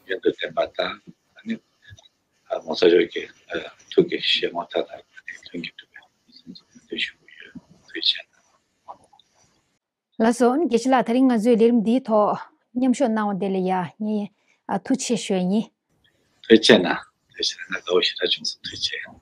ཡོན་དུ་བརྟེན་པ་དང་ནི་གོང་ས་མཆོག་གི་ཐུགས་ཀྱི་བཞེད་དགོངས་མཐའ་དག་ལྷུན་གྱིས་གྲུབ་པའི་བསམ་ཚུལ་འདོན་ཞུ་གི་ཡོད། ཐུགས་རྗེ་ཆེ། ལགས་སོ། དགེ་བཤེས་ལགས། དེ་རིང་ང་ཚོའི་ལས་རིམ་འདིའི་ཐོག་མཉམ་ཞུགས་གནང་བ་དེ་ལ་ཡ་ངས་ཨ་ཐུགས་རྗེ་ཆེ་ཞུ་ཡ་ཡིན། ཐུགས་རྗེ་གནང་། ཐུགས་རྗེ་གནང་། དགའ་བོ་ཞེ་དྲག་བྱུང་སོང་། ཐུགས་རྗེ་ཆེ།